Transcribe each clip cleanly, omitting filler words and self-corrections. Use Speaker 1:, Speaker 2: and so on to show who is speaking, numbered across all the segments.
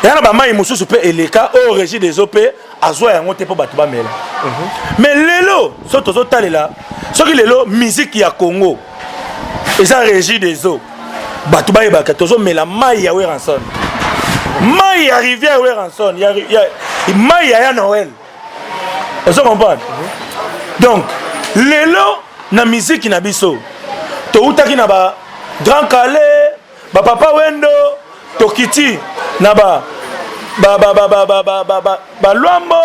Speaker 1: Eya na bamai mosusu mpe eleka oyo Régie des eaux mpe azwa yango te mpo bato bamela. Mais lelo so tozotalela, soki lelo musique ya Congo eza Régie des eaux, bato bayebaka tozomela mai ya Werrason, mai ya rivière Werrason, mai ya Noël. Ozo comprendre? Donc lelo na musique na biso, toutaki na ba Grand Kallé, bapapa Wendo, tokiti na ba Balwambo,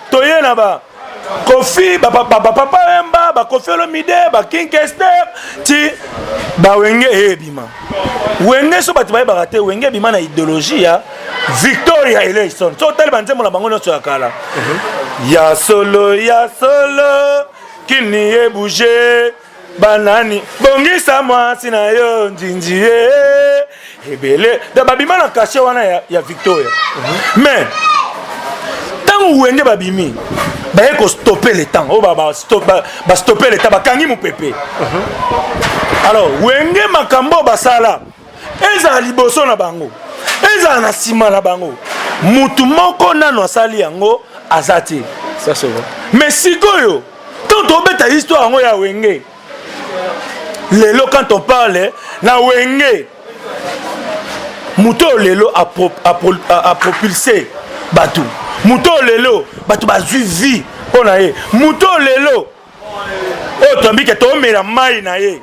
Speaker 1: toye na ba Kofi, bapapa Wemba, baKoffi Olomide, baKing Kester, ti baWenge eyebima. Wenge, so bato bayebaka te, Wenge ebima na idéologie ya Victoria Eleison. So otali banzembo na bango nyonso ya kala, ya solo, ya solo, kini ebouge, banani bongisa mwasi na yo nzinzi ye ebele. Donc babima na cachet wana ya Victoria. Mais ntango Wenge babimi, baye kostopper le temps oyo bastopper le temps, bakangi mopepe. Alors Wenge, makambo oyo basala, ezala liboso na bango, ezala na nsima na bango, mutu moko nano asali yango aza te.
Speaker 2: Ça, c'est vrai.
Speaker 1: Mais sikoyo, ntango tobeta histoire yango ya Wenge lelo, quand on parle na Wenge, moto oyo lelo apropulse bato, moto oyo lelo bato bazwi vie mpo na ye, moto oyo lelo oyo tombike tomela mai na ye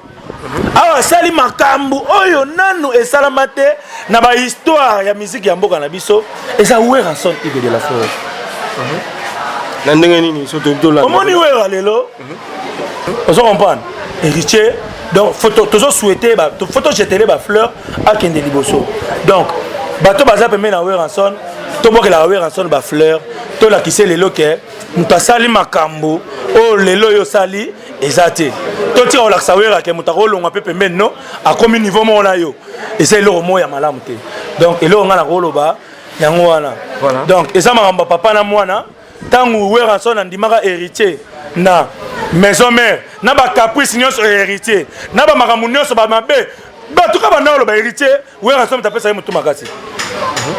Speaker 1: awa, asali makambo oyo nanu esalama te na bahistoire ya musique ya mboka na biso, eza Werrason, Tigre de la Forêt.
Speaker 2: Na ndenge nini? So tolanda.
Speaker 1: Omoni Wera lelo, ozo comprendre Héritier. Donc tozo souhaiter, faut tojetele bafleur, akende liboso. Donc bato baza pembeni na Werrason, tobwakelaka Werrason bafleur, tolakise lelo ke moto asali makambo oyo lelo oyo osali eza te. Totika kolakisa Wera ke moto akolongwa mpe pembeni, no akomi niveau moko na yo, eza eloko moko ya malamu te. Donc eloko ngai nakoloba yango wana. Donc eza makambo ya papa na mwana. Ntango Werrason andimaka Héritier na Maison Mère, na bacaprice nyonso ya Héritier, na bamakambo nyonso bamabe, bato ka banda koloba Héritier, Werrason moto apesa ye motu makasi.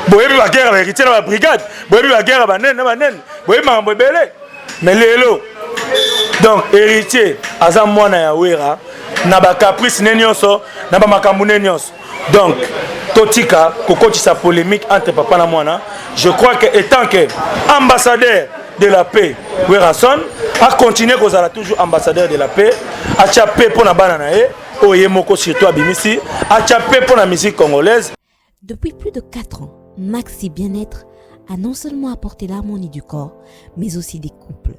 Speaker 1: Boyebi baguerre ya baHéritier na babrigade, boyebi baguerre ya banene na banene, boyebi makambo ebele. Mais lelo, donc Héritier aza mwana ya Wera na bacaprice ne nyonso, na bamakambo ne nyonso. Donc totika kokotisa polémique entre papa na mwana. Je crois que étant que ambassadeur de la paix, Werrason acontinue kozala toujours ambassadeur de la paix, atia paix mpo na bana na ye oyo ye moko surtout abimisi, atia paix mpo na musique congolaise.
Speaker 3: Depuis plus de 4 ans, Maxi Bien-être a non seulement apporté l'harmonie du corps, mais aussi des couples.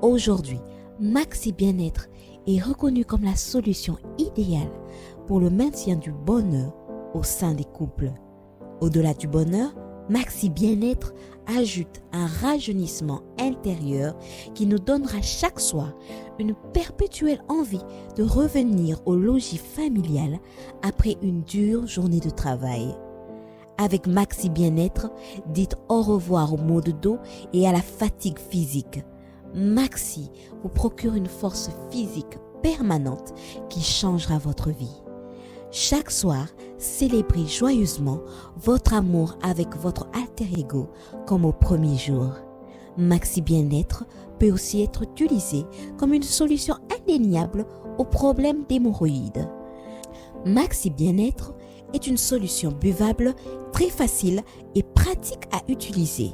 Speaker 3: Aujourd'hui, Maxi Bien-être est reconnu comme la solution idéale pour le maintien du bonheur au sein des couples. Au-delà du bonheur, Maxi Bien-être ajoute un rajeunissement intérieur qui nous donnera chaque soir une perpétuelle envie de revenir au logis familial après une dure journée de travail. Avec Maxi Bien-être, dites au revoir aux maux de dos et à la fatigue physique. Maxi vous procure une force physique permanente qui changera votre vie. Chaque soir, célébrez joyeusement votre amour avec votre alter ego comme au premier jour. Maxi Bien-être peut aussi être utilisé comme une solution indéniable aux problèmes d'hémorroïdes. Maxi Bien-être est une solution buvable très facile et pratique à utiliser.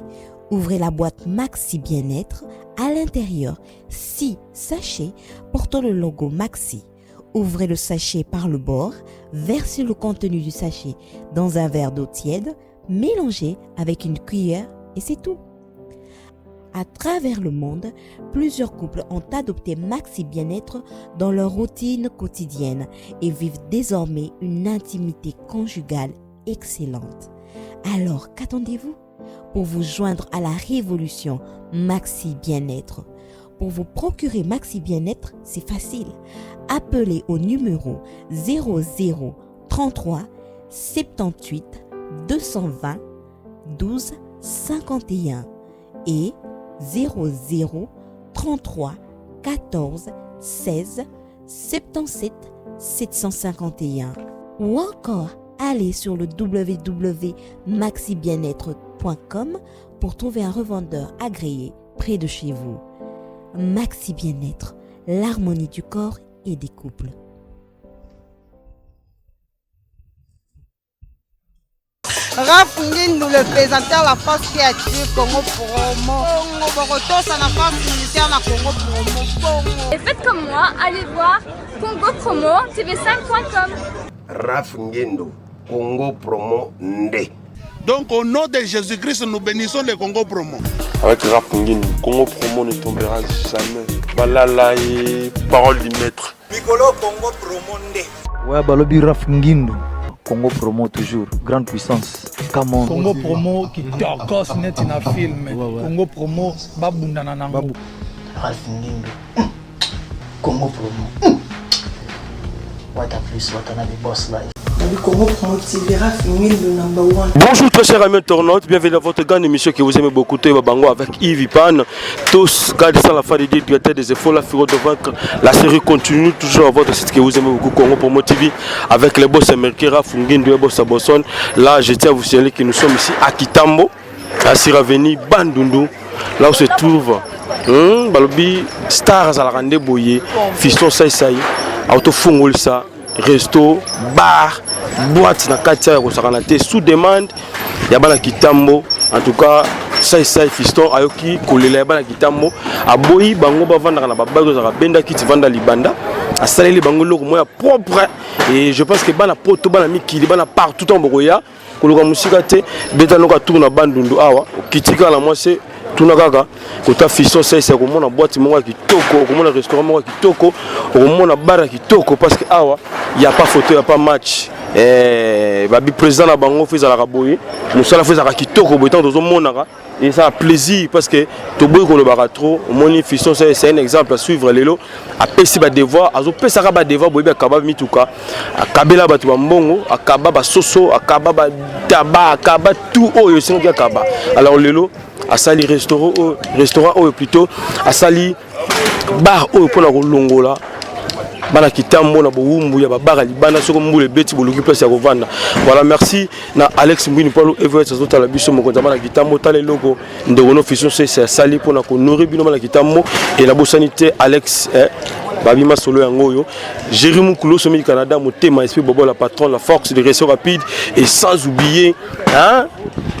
Speaker 3: Ouvrez la boîte Maxi Bien-être. À l'intérieur, 6 sachets portant le logo Maxi. Ouvrez le sachet par le bord, versez le contenu du sachet dans un verre d'eau tiède, mélangez avec une cuillère et c'est tout. À travers le monde, plusieurs couples ont adopté Maxi Bien-être dans leur routine quotidienne et vivent désormais une intimité conjugale excellente. Alors, qu'attendez-vous pour vous joindre à la révolution Maxi Bien-être? Pour vous procurer Maxi Bien-être, c'est facile. Appelez au numéro 00 33 78 220 12 51 et 00 33 14 16 77 751 ou encore Allez sur le www.maxibienetre.com pour trouver un revendeur agréé près de chez vous. Maxi Bien-être, l'harmonie du corps et des couples.
Speaker 4: Raph Ngindu, le présenteur la force qui attire Congo Promo. Congo Bokotosa, la force militaire la Congo Promo. Congo.
Speaker 5: Et faites comme moi, allez voir Congo Promo TV5.com.
Speaker 6: Raph Ngindu, Congo Promo Ndé.
Speaker 7: Donc au nom de Jésus-Christ, nous bénissons le Congo Promo.
Speaker 2: Avec Raph Ngindu, Congo Promo ne tombera jamais. Balala et parole du maître.
Speaker 8: Mikolo Congo Promo Ndé.
Speaker 9: Ouais, balobi Raph Ngindu. Congo Promo toujours, grande puissance. Come on.
Speaker 10: Congo Promo qui tokos neti na film. Ouais, ouais. Congo Promo babundana nango. Babu.
Speaker 11: Ralph Ngindu. Congo Promo. What a plus, what another boss life.
Speaker 12: Congo Promo TV, Ralph Ngindu number one.
Speaker 2: Bonjour très chers amis internautes, bienvenue dans votre grande émission que vous aimez beaucoup, Toyeba Bango avec Yves Ipan. Tous gardez ça la fin de directeur des efforts, la figure de vaincre. La série continue toujours à votre site que vous aimez beaucoup, Congo Promo TV, avec les boss américains, Ralph Ngindu et boss Bosson. Là, je tiens à vous signaler que nous sommes ici à Kitambo, à Siraveni, Bandundu, là où se trouve balobi star azalaka nde boye fiston saisai autofungolisa resto bar boîte na kati ya kosakana te sous demande ya bana kitambo. En tout cas, saisai fiston ayoki kolela ya bana kitambo, aboyi bango bavandaka na babaki ozalaka benda kiti vanda libanda, asaleli bango eloko moko ya propre. Et je pense que bana poto, bana mikili, bana partout, ntango bokoya koluka mosika te, beta noka tour na Bandundu awa, okiti kaka na mwasi, tuna kaka kota fiston saisa, okomona boîte moko ya kitoko, okomona restaurant moko ya kitoko, okomona bar ya kitoko, parce que awa ya pas photo, ya pas match. Babi président na bango fo ezalaka boye, mosala fo ezalaka kitoko boye. Ntango tozomonaka esala plaisir, parce que toboyi kolobaka trop. Omoni fiston, c'est un exemple à suivre. Lelo apesi badevoir, azopesaka badevoir boyebi, akaba mituka, akabela bato bambongo, akaba basoso, akaba bataba, akaba tout oyo esengaki akaba. Alors lelo asali restaurant oyo, restaurant oyo plutôt asali bar oyo mpona kolongola bana kitambo na bowumbu ya babara libanda. Soki mbula ebeti, boluki place ya kovanda. Voilà, merci na Alex Mbwini Palo Everest azotala biso, mokonzi ya bana kitambo. Tala eloko ndeko no fiston sese asali mpona konourrir bino bana kitambo. E nabosani te Alex babima solo yango oyo, Jéry Mukulu somi Canada, motema esprit bobo, la patron, la force de réseau rapide. Et sans oublier, hein,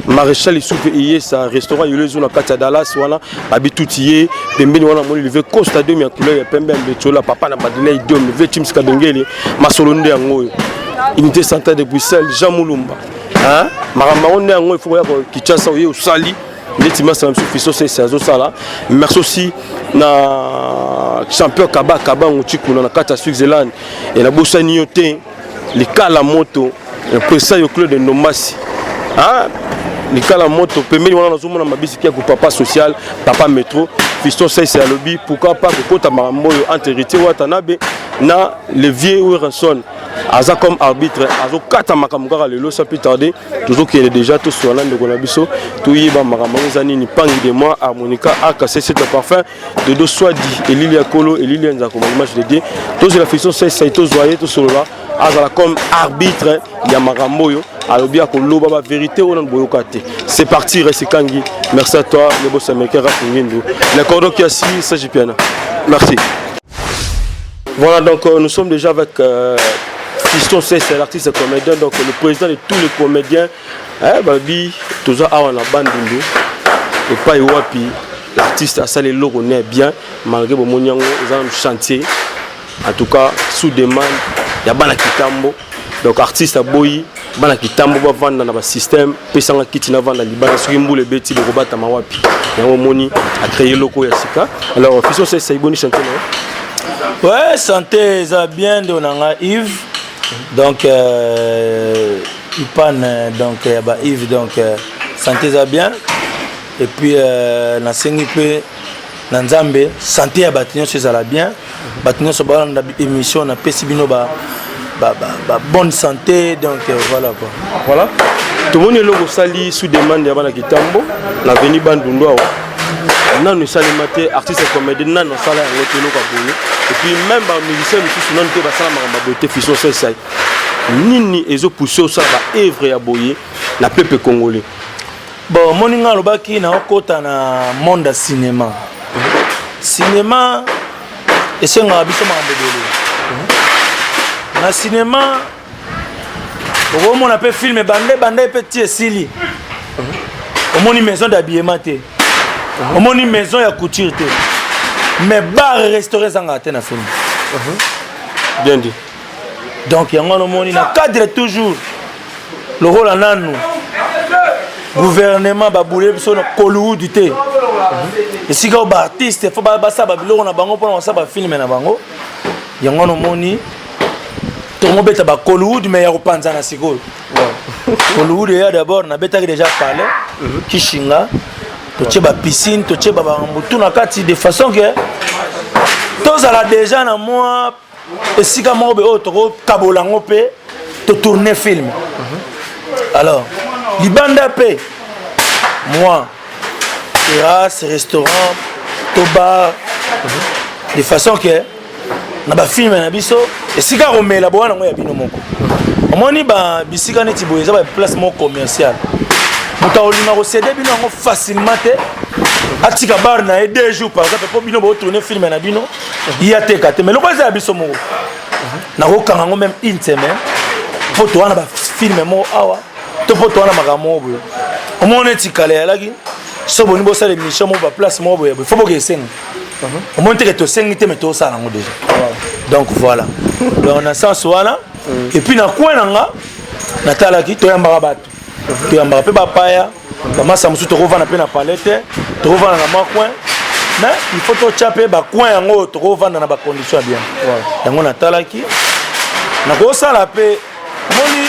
Speaker 2: Maréchal Isupe eye sa restaurant yolo ezo na kati ya Dallas wana, babi tuti ye pembeni wana. Moni live Costa Demi ya couleur ya pembe ya Mbetiola, papa na Badela Idom live Chims Kadongele, masolo nde yango oyo. Unité centrale de Bruxelles, Jean Mulumba, hein, makambo yango nde yango. Il faut koya Kinshasa, oye osali neti masa na biso fiso sese azosala. Merci aussi na champion Kaba Kabango Chikuna na kati ya Switzerland. E nabosani yo te, likala moto presa yo Claude Ndombasi, hein? Likala moto pembeni wana nazomona mabisi kiaku, papa social, papa métro. Fiston sese alobi pourquoi pas kokota makambo oyo entre Héritier Watanabe na le vieux Werrason. Aza comme arbitre, azokata makambo kaka lelo. Sans plus tarder, tozokende déjà tosola na ndeko na biso, toyeba makambo yango eza nini. Pangi de moi, harmonica akc, c'est le parfum dodo swadi, elili ya kolo, elili ya nzako, image de Dieu. Tozela fiston sese, tozwa ye, tosolola. Azala comme arbitre ya makambo oyo alobi, akoloba bavérité oyo nanu boyoka te. C'est parti, reste kangi. Merci à toi le boss américain Raph Ngindu, le cordon qui assis Saji Piana, merci. Voilà, donc nous sommes déjà avec Fiston Sese, l'artiste comédien, donc le président de tous les comédiens. Eh, babi toza awa na Bandundu epai wapi l'artiste asali eloko ne bien, malgré bomoni yango eza na chantier. En tout cas, sous demande ya bana kitambo, donc artiste aboyi bana kitambo bavanda na basystème pesanga kiti navanda libanda, soki mbula ebeti bokobatama wapi? Yango omoni acréer eloko ya sika. Alors Fiston Sese, eboni chantier na yo?
Speaker 1: Ouais, santé eza bien, ndeko na nga Yves. Donc Ipan, donc ya ba Yves, donc santé eza bien. Et puis nasengi mpe na Nzambe santé ya bato nyonso ezala bien. Bato nyonso balanda émission, napesi bino ba bonne santé. Donc voilà quoi.
Speaker 2: Voilà, tomoni eloko osali sous demande ya bana kitambo na veni Bandundu awa, nanu esalema te. Artiste comédien nanu asala yango te, eloko ya boye. Et puis même bamusicien mosusu nanu te basala makambo ya boye te. Fiston Sesai, Nini ezopousse osala baœuvre ya boye na peuple congolais?
Speaker 1: Bon, omoni nga alobaki naokota na monde ya cinéma. Cinéma esengaka biso makambo ebele. Na cinéma okomona mpe film ebanda ebanda mpe ti esili, omoni maison d'habillement te, omoni maison ya couture te, mais bar, restaurant ezangaka te na film.
Speaker 2: Bien dit.
Speaker 1: Donc yango wana omoni na cadre toujours lokola nanu gouvernement babule biso na Kollywood te, esika oyo baartiste fo basala babiloko na bango mpona basala bafilme na bango. Yango wana omoni tokobeta bakollywood, mais ya kopanzana. Sikoyo Kollywood eya d'abord, nabetaki déjà palais Kishinga, totie bapiscine, totie bamakambo tu na kati de façon que tozala déjà na mwa esika moko boye oyo tokokabola yango mpe totourne film. Alors libanda mpe mwa terrasse, restaurant to bar, de façon que na bafilme na biso esika komela boya nango ya bino moko. Omoni bisika neti boye eza baplace moko commercial, moto akolinga kocéder bino yango facilement te. Atika bar na ye 2 jours par exemple mpo bino botourne film na bino, ye ateka te. Mais loko eza ya biso moko, nakokanga yango même une semaine mpo towana bafilme moko awa to mpo towana makambo moko boye. Omoni neti kala eyalaki so boni bosala émission moko, baplace moko boye boye, fo boke esenga. Omoni teke tosengi te, mais tosala yango déjà. Donc voilà, donc na sens wana. Et puis na coin na nga natalaki, toyambaka bato, toyambaka mpe bapaya, bamasa mosusu. Tokovanda mpe na palais te, tokovanda na mwa coin, mais il faut totya mpe bacoin yango oyo tokovanda na bacondition ya bien. Yango natalaki nakosala mpe. Omoni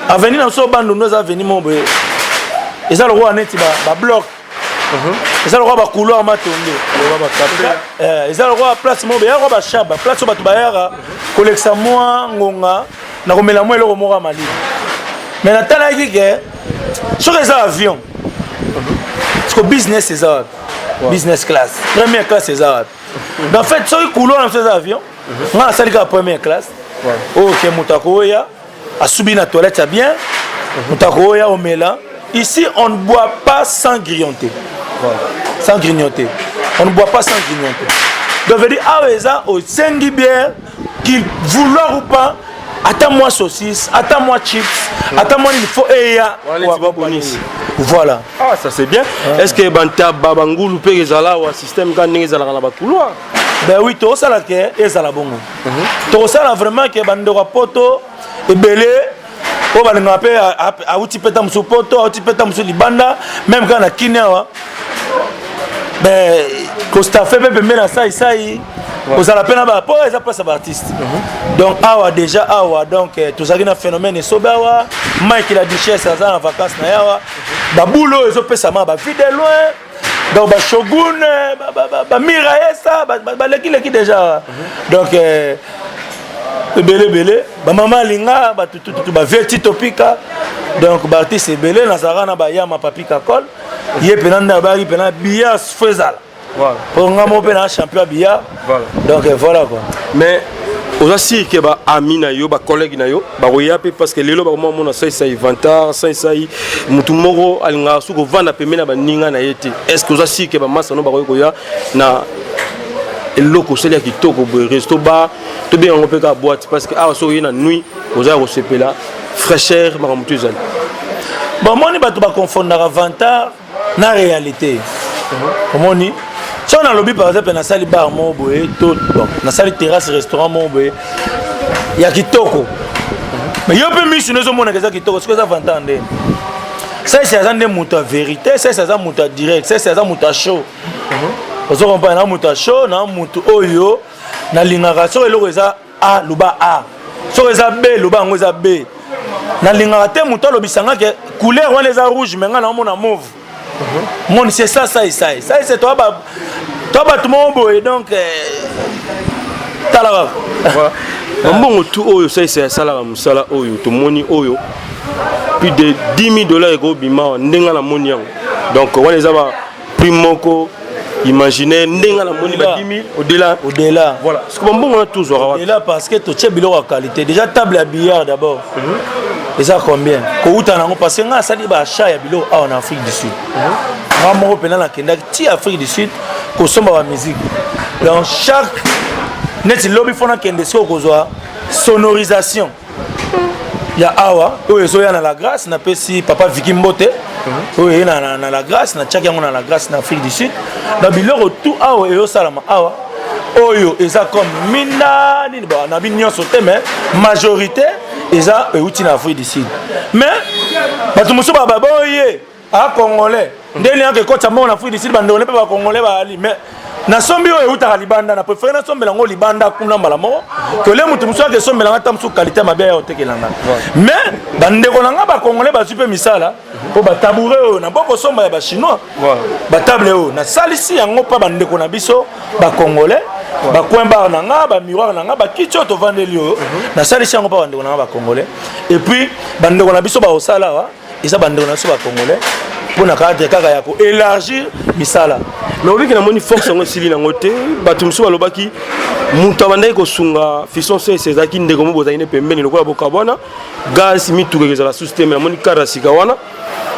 Speaker 1: avenue na biso Bandundu eza avenue moko boye, eza lokola neti babloc, eza lokola bacouloir matonge, eza lokola place moko boye, lokola bashaba, place oyo bato bayaka kolekisa mwa ngonga na komela mwa eloko moko ya malili. Mais natalaki ke soki eza avion, parce business eza wapi? Business class, première classe eza wapi? En fait, soki couloir na biso eza avion, nga nasali kaka première classe oyo ke moto akoya asubi na toilette ya bien, moto akoya omela. Ici on ne boit pas sans grignoter, sans grignoter, on ne boit pas sans grignoter. Donc veut dire awa eza osengi bière, qu'il vouloir ou pas, ata mwa saucisse, ata mwa chips, ata mwa nini, faut eya. Voilà.
Speaker 2: Ah, ça c'est bien. Ah. Est-ce que bantaba, bangulu mpe ezala wa système ka ndenge ezalaka na bacouloir?
Speaker 1: Ben oui, tokosala ke ezala bongo. Tokosala vraiment ke bandeko ya poto ebele oyo balingaka mpe awuti mpe ta mosusu poto, awuti mpe ta mosusu libanda, même kaka na Kini awa, kostaffe mpe pembeni na saisai, kozala mpe na ba po eza place ya baartiste. Donc awa déjà, awa donc tozalaki na phénomène esobe awa. Mike la Duchesse aza na vacance na ye awa. Babulu oyo ezopesama bavie de loin, donc bashogun, bamiraesa, balekileki déjà. Donc ebele ebele, bamama alinga batutututu, bavie titopika. Donc baartiste ebele nazalaka na bayama papi kakol, ye mpena nde abayaki mpena biya fo ezala po nga moko mpe na champion ya biya. Donc voilà quoi.
Speaker 2: Mais oza sûr ke baami na yo, bacollègue na yo bakoya mpe? Parce que lelo bakoma mona saisai vantard, saisai motu moko alingaka soki kovanda pembeni na baninga na ye te. Est ce que oza sûr ke bamasa no bakoki koya na eloko osali ya kitoko boye, resto bar, tobenga yango mpe kaka boîte? Parce que awa soki oye na nuit, oza ya kosepela, fraîcheur, makambo tu ezali.
Speaker 1: Bomoni bato bakonfondaka vantard na réalité. Omoni so nalobi par exemple nasali bar moko boye to bon, nasali terrasse, restaurant moko boye ya kitoko, mais yo mpe misu ezomonaka eza kitoko. Soki eza vantard ndeni? Sese aza nde moto ya vérité, sese aza moto ya direct, sese aza moto ya show. Ozo comprendre? Na moto ya show, na moto oyo nalingaka soki eloko eza A, loba A, soki eza B, loba yango eza B. Nalingaka te moto alobisanga ke couleur wana eza rouge, mais ngai naomona mauve. Moni, c'est ça, ça ça ça c'est toi ba toi bato moko boye. Donc tala
Speaker 2: kaka bambongo tu oyo saisa asalaka mosala oyo tomoni oyo, plus de 10 000 dollars ekobima ndenge namoni yango. Donc wana eza ba prix moko. imaginaire ndenge namoni ba 10 000 au-delà.
Speaker 1: Au-delà.
Speaker 2: Voilà, ce que bambongo wana tozwaka wapi?
Speaker 1: Au-delà, parce que totie biloko ya qualité. Déjà, table ya billard d'abord eza combien kouta nango? Parce que ngai asali baachat ya biloko awa na Afrique du Sud. Nga moko mpena nakendaki ti Afrique du Sud kosomba bamusique. Donc chaque neti lobi fo nakende soki okozwa sonorisation ya awa oyo ezoya na La Grâce. Napesi papa Viki mbote oyo eye na La Grâce, natiaki yango na La Grâce na Afrique du Sud. Na biloko tout awa ezosalama awa oyo eza comme minda nini na bi nyonso te, mais majorité eza euti na Afrique du Sud. Mais bato mosusu bababoye a Congolais ndeni yaka ekotisa mbongo na Afrique du Sud. Bandeko mpe Bacongolais baali, mais nasombi oyo eutaka libanda, na préféré nasombela yango libanda kuna mbala moko kole moto mosusu ake esombelanga ta mosusu qualité mabe ya otekelanga. Mais bandeko na nga Bacongolais bazwi mpe misala mpo batabouret oyo na bokosomba ya Bachinois, batable oyo nasalisi yango mpa bandeko na biso Bacongolais, bacoin bar na nga, bamiroir na nga, bakiti oyo tovandeli oyo, nasalisi yango mpa bandeko na nga Bacongolais. Et puis bandeko na biso baosala awa eza bandeko na biso Bacongolais, mpona cadre kaka ya koélargir misala.
Speaker 2: Mais obiki namoni force yango esili nango te. Bato mosusu balobaki moto abandaki kosunga Fiston Sese ezalaki ndeko mo bozalaki ne pembeni lokola bokabwana gaz mituka ezala susu te. Me namoni kare ya sika wana,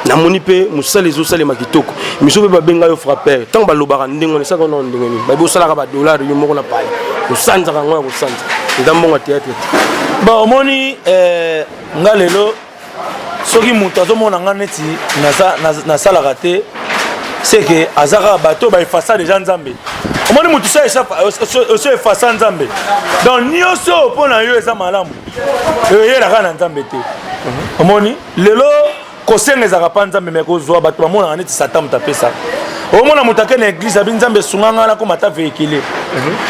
Speaker 2: namoni mpe mosala ezosalema kitoko. Miso mpe babenga yo frappeur. Ntango balobaka ndenge wana, esaka wana ndenge nini? Bayebi osalaka badollar yo moko na pale, osanzaka yango ya kosanza, eza mbongo ya théâtre te.
Speaker 1: Bon, omoni nga lelo soki moto azomona nga neti nasalaka te, seke aza kaka bato baefasa deja Nzambe. Omoni motu oso efasa Nzambe, donc nyonso oyo mpo na yo eza malamu eyelaka na Nzambe te. Omoni lelo kosenga ezalaka mpa Nzambe, me kozwa bato bamonaka neti Satan moto apesaka. Omona moto ake na église, abi: "Nzambe, esunga ngai nakoma ata véhicule."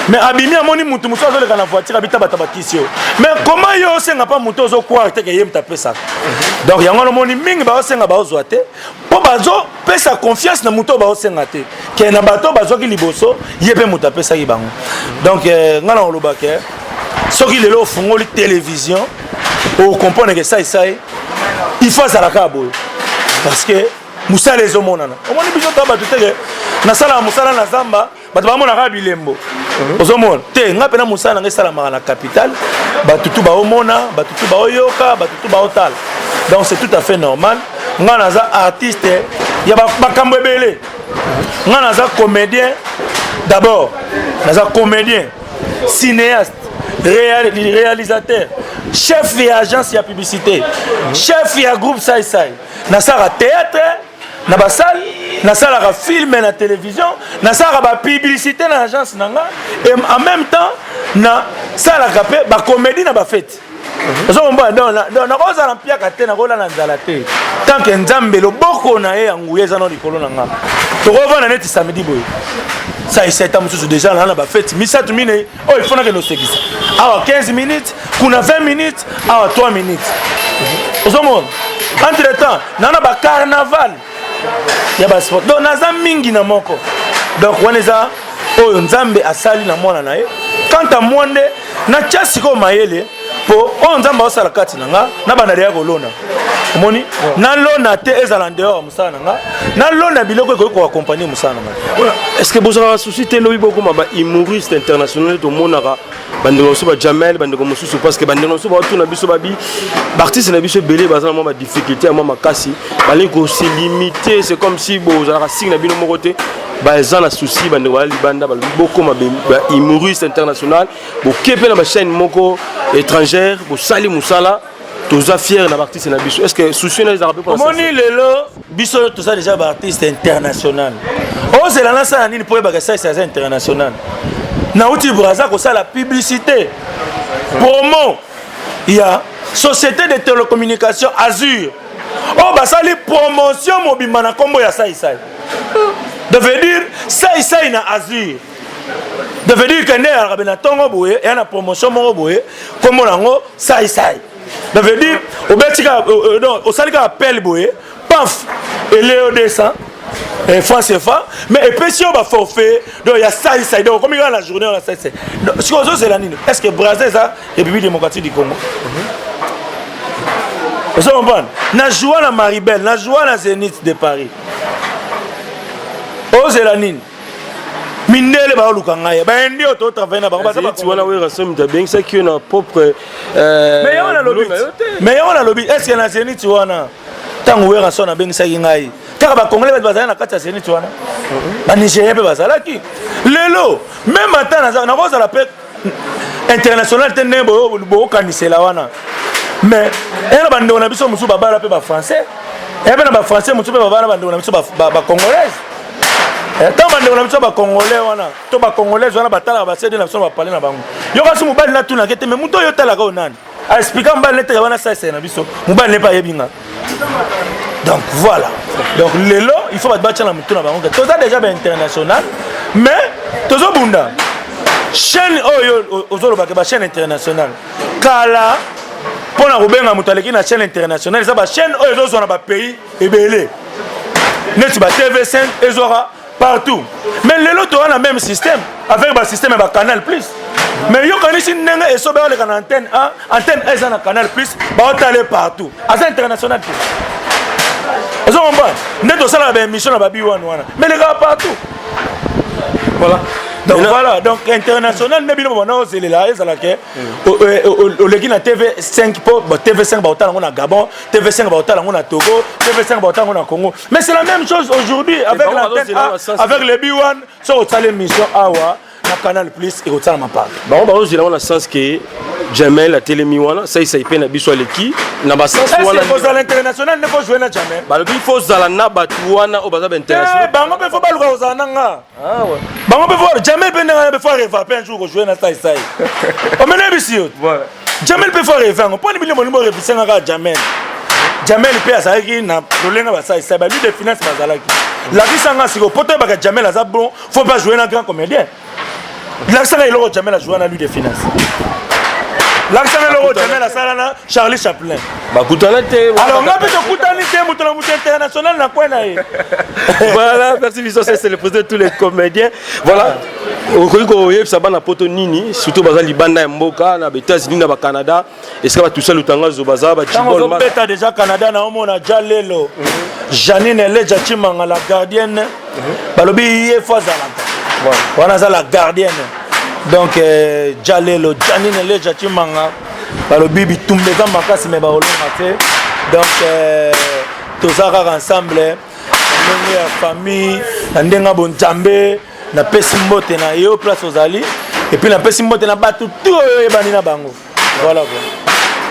Speaker 1: Mais abimi, amoni motu mosusu azoleka na voiture, abi ta bato bakisi yo. Mais comment yo osenga mpa motu ozocroire te ke ye moto apesaka? Donc yango wana omoni mingi baosenga, baozwa te, mpo bazopesa confiance na motu oyo baosenga te ke na bato oyo bazwaki liboso, ye mpe moto apesaki bango. Donc ngai na koloba ke soki lelo ofungoli télévision, ocomprendre ke Saisai il faut azala kaka boye, parce que mosala ezomonana. Omoni biso to bato teke nasalaka mosala na zamba, bato bamonaka bilembo. Ozomona te, nga mpena mosala nanga esalamaka na capitale, bato tu baomona, bato tu baoyoka, bato tu baotala. Donc c'est tout à fait normal. Nga naza artiste ya makambo ebele. Nga naza comédien d'abord, naza comédien, cinéaste, réalisateur, chef ya agence ya publicité, chef ya groupe Saisai. Nasalaka théâtre na basale, nasalaka film na télévision, nasalaka bapublicité na agence na nga, et en même temps nasalaka mpe bacomédie na bafete. Ozomona, donc nakozala mpiaka te, nakolala nzala te tant que Nzambe loboko na ye ya nguya eza na likolo na nga. Tokovanda neti samedi boye, Saisai ta mosusu déjà naa na bafete misato, minei oyo ifo nakende osekisa awa 15 minutes, kuna 20 minutes, awa 3 minutes. Ozomona, entre temps naa na bacarnaval ya basport. Donc naza mingi na moko. Donc wana eza oyo Nzambe asali na mwana na ye. Quant à moi nde natya sikoyo mayele mpo oyo Nzambe aosala kati na nga, na banda deya kolona. Omoni, nalona te ezala en dehors ya mosala na nga, nalona biloko ekoki koaccompagner mosala na nga.
Speaker 2: Est ce que bozalaka souci te lobi bokoma bahumoriste international? Tomonaka bandeko mosusu bajamel, bandeko mosusu, parce que bandeko mosusu baotuna biso, babi baartiste na biso ebele baza na mwa badifficulté ya mwa makasi, balingi kose limiter. C'est comme si bozalaka signe na bino moko te. Baza na souci, bandeko baya libanda balobi bokoma bahumoriste international, boke mpe na bachaîne moko étrangère, bosali mosala. Toza fier na baartiste na biso. Est ce que souci na ezalaka mpe?
Speaker 1: Omoni lelo biso toza déjà baartiste international. Ozela nasala nini mpo oyebaka Saisi aza international? Nauti Braza kosala publicité promo ya société de télécommunication Azur oyo basali promotion mobimba na nkombo ya Saisai. De veut dire Saisai na Azur, de veut dire ke nde eyalaka be na ntongo boye, eya na promotion moko boye, nkombo nango Saisai. De veut dire obeti kaka, donc osali kaka appel boye, paf, eleo 200 franc CFA, mais epesi yo baforfait donc ya Saisai. Donc okomi kaka na journée wana Saisai. Sikoyo ozozela nini? Est ce que Braza eza République démocratique du Congo? Ozo comprendre, na joua na Maribel, na joua na Zénith de Paris, ozela nini? Mindele baoluka ngai, bayendi oyo totravaille na bango.
Speaker 2: Baza wana. Werrason moto abengisaki yo na propre
Speaker 1: Mais yango nalobi, mais yango nalobi, est ce que na Zénith wana, ntango Werrason abengisaki ngai, kaka bacongolais bato bazali na kati ya Zénith wana? Banigérien mpe bazalaki. Lelo même ata nakozala mpe international te ndenge bokokanisela wana, mais ena bandeko na biso mosusu babala mpe bafrançais, eya mpe na bafrançais mosusu mpe babala bandeko na biso bacongolaise. Ntango bandeko na biso bacongolais wana to bacongolaise wana batalaka baCD na biso na bapale na bango, yoka so mobali natunaka te, mais moto oyo otalaka oyo nani? Aexplika mobali neteka wana saisai na biso, mobali ne mpe ayebi nga. Donc voilà, donc lelo il faut bato batya na motu na bango ke toza déjà bainternational, mais tozobunda. Chaîne oyo ozolobaka, bachaîne internationale, kala mpo na kobenga moto aleki na chaîne internationale, eza bachaîne oyo ezozwa na bapays ebele, neti ba TV5 ezwaka partout. Mais lelo toza na même système avec basystème ya bacanal Plus. Mais yokanisi ndenge esobe oleka na Antenne 1, Antenne 1 eza na Canal Plus, baotale partout, aza international te. Ozo comprendre nde tosalaka baémission na babi wana wana, mais elekaka partout.
Speaker 2: Voilà.
Speaker 1: Donc voilà, donc international nde bino bana ozelela ezalaka oleki na TV 5, mpo TV5 baotala yango na Gabon, TV5 baotala yango na Togo, TV5 baotala yango na Congo. Mais c'est la même chose aujourd'hui avec l'antenne A, avec le B1. Soki otala émission awa na Canal Plus, ekosalama partout.
Speaker 2: Bango bazozela wana sens ke Jamel atelemi wana, saisai mpe na biso aleki na basens
Speaker 1: wana. Kozala international nde kojouer na Jamel?
Speaker 2: Balobi faut ozala na bato wana oyo baza bainternational.
Speaker 1: Bango mpe faut baluka kozala na nga. Bango mpe faut, Jamel mpe ndenge mpe faut arêver mpe un jour kojouer na saisai. Omene bisi yo, Jamel mpe faut arêver yango. Mponi bino molingo orêvisanga kaka Jamel? Jamel mpe azalaki na lolenge basaisai, baLouis de Funès bazalaki. Lakisanga sikoyo, po toyebaka Jamel aza bon, faut pas jouer na grand comédien. Lakisanga eloko Jamel ajoua na Louis de Funès. Lakisanga eloko Jamel asala na Charlie Chaplin.
Speaker 2: Bakutana te.
Speaker 1: Alors nga mpe tokutani te, moto na moto international na kwe na ye.
Speaker 2: Voilà, merci biso. C'est le président de tous les comédiens. Voilà, okoki koyebisa bana Poto nini, surtout baza libanda ya mboka, na baÉtats-Unis, na baCanada, esika batusa lutangazo baza?
Speaker 1: Bajibeta déjà Canada, naomona ja lelo Janine Eleja Chimanga, la gardienne. Balobi ye faut azalaka wana, aza la gardienne. Donc ja lelo Janine Eleja Chimanga, balobi bitumba eza makasi, me bakolonga te. Donc toza kaka ensemble na ndenge ya famille, na ndenge ya bonzambe. Napesi mbote na yo place ozali, et puis napesi mbote na bato tu oyo oyebani na bango. Voilà quoi.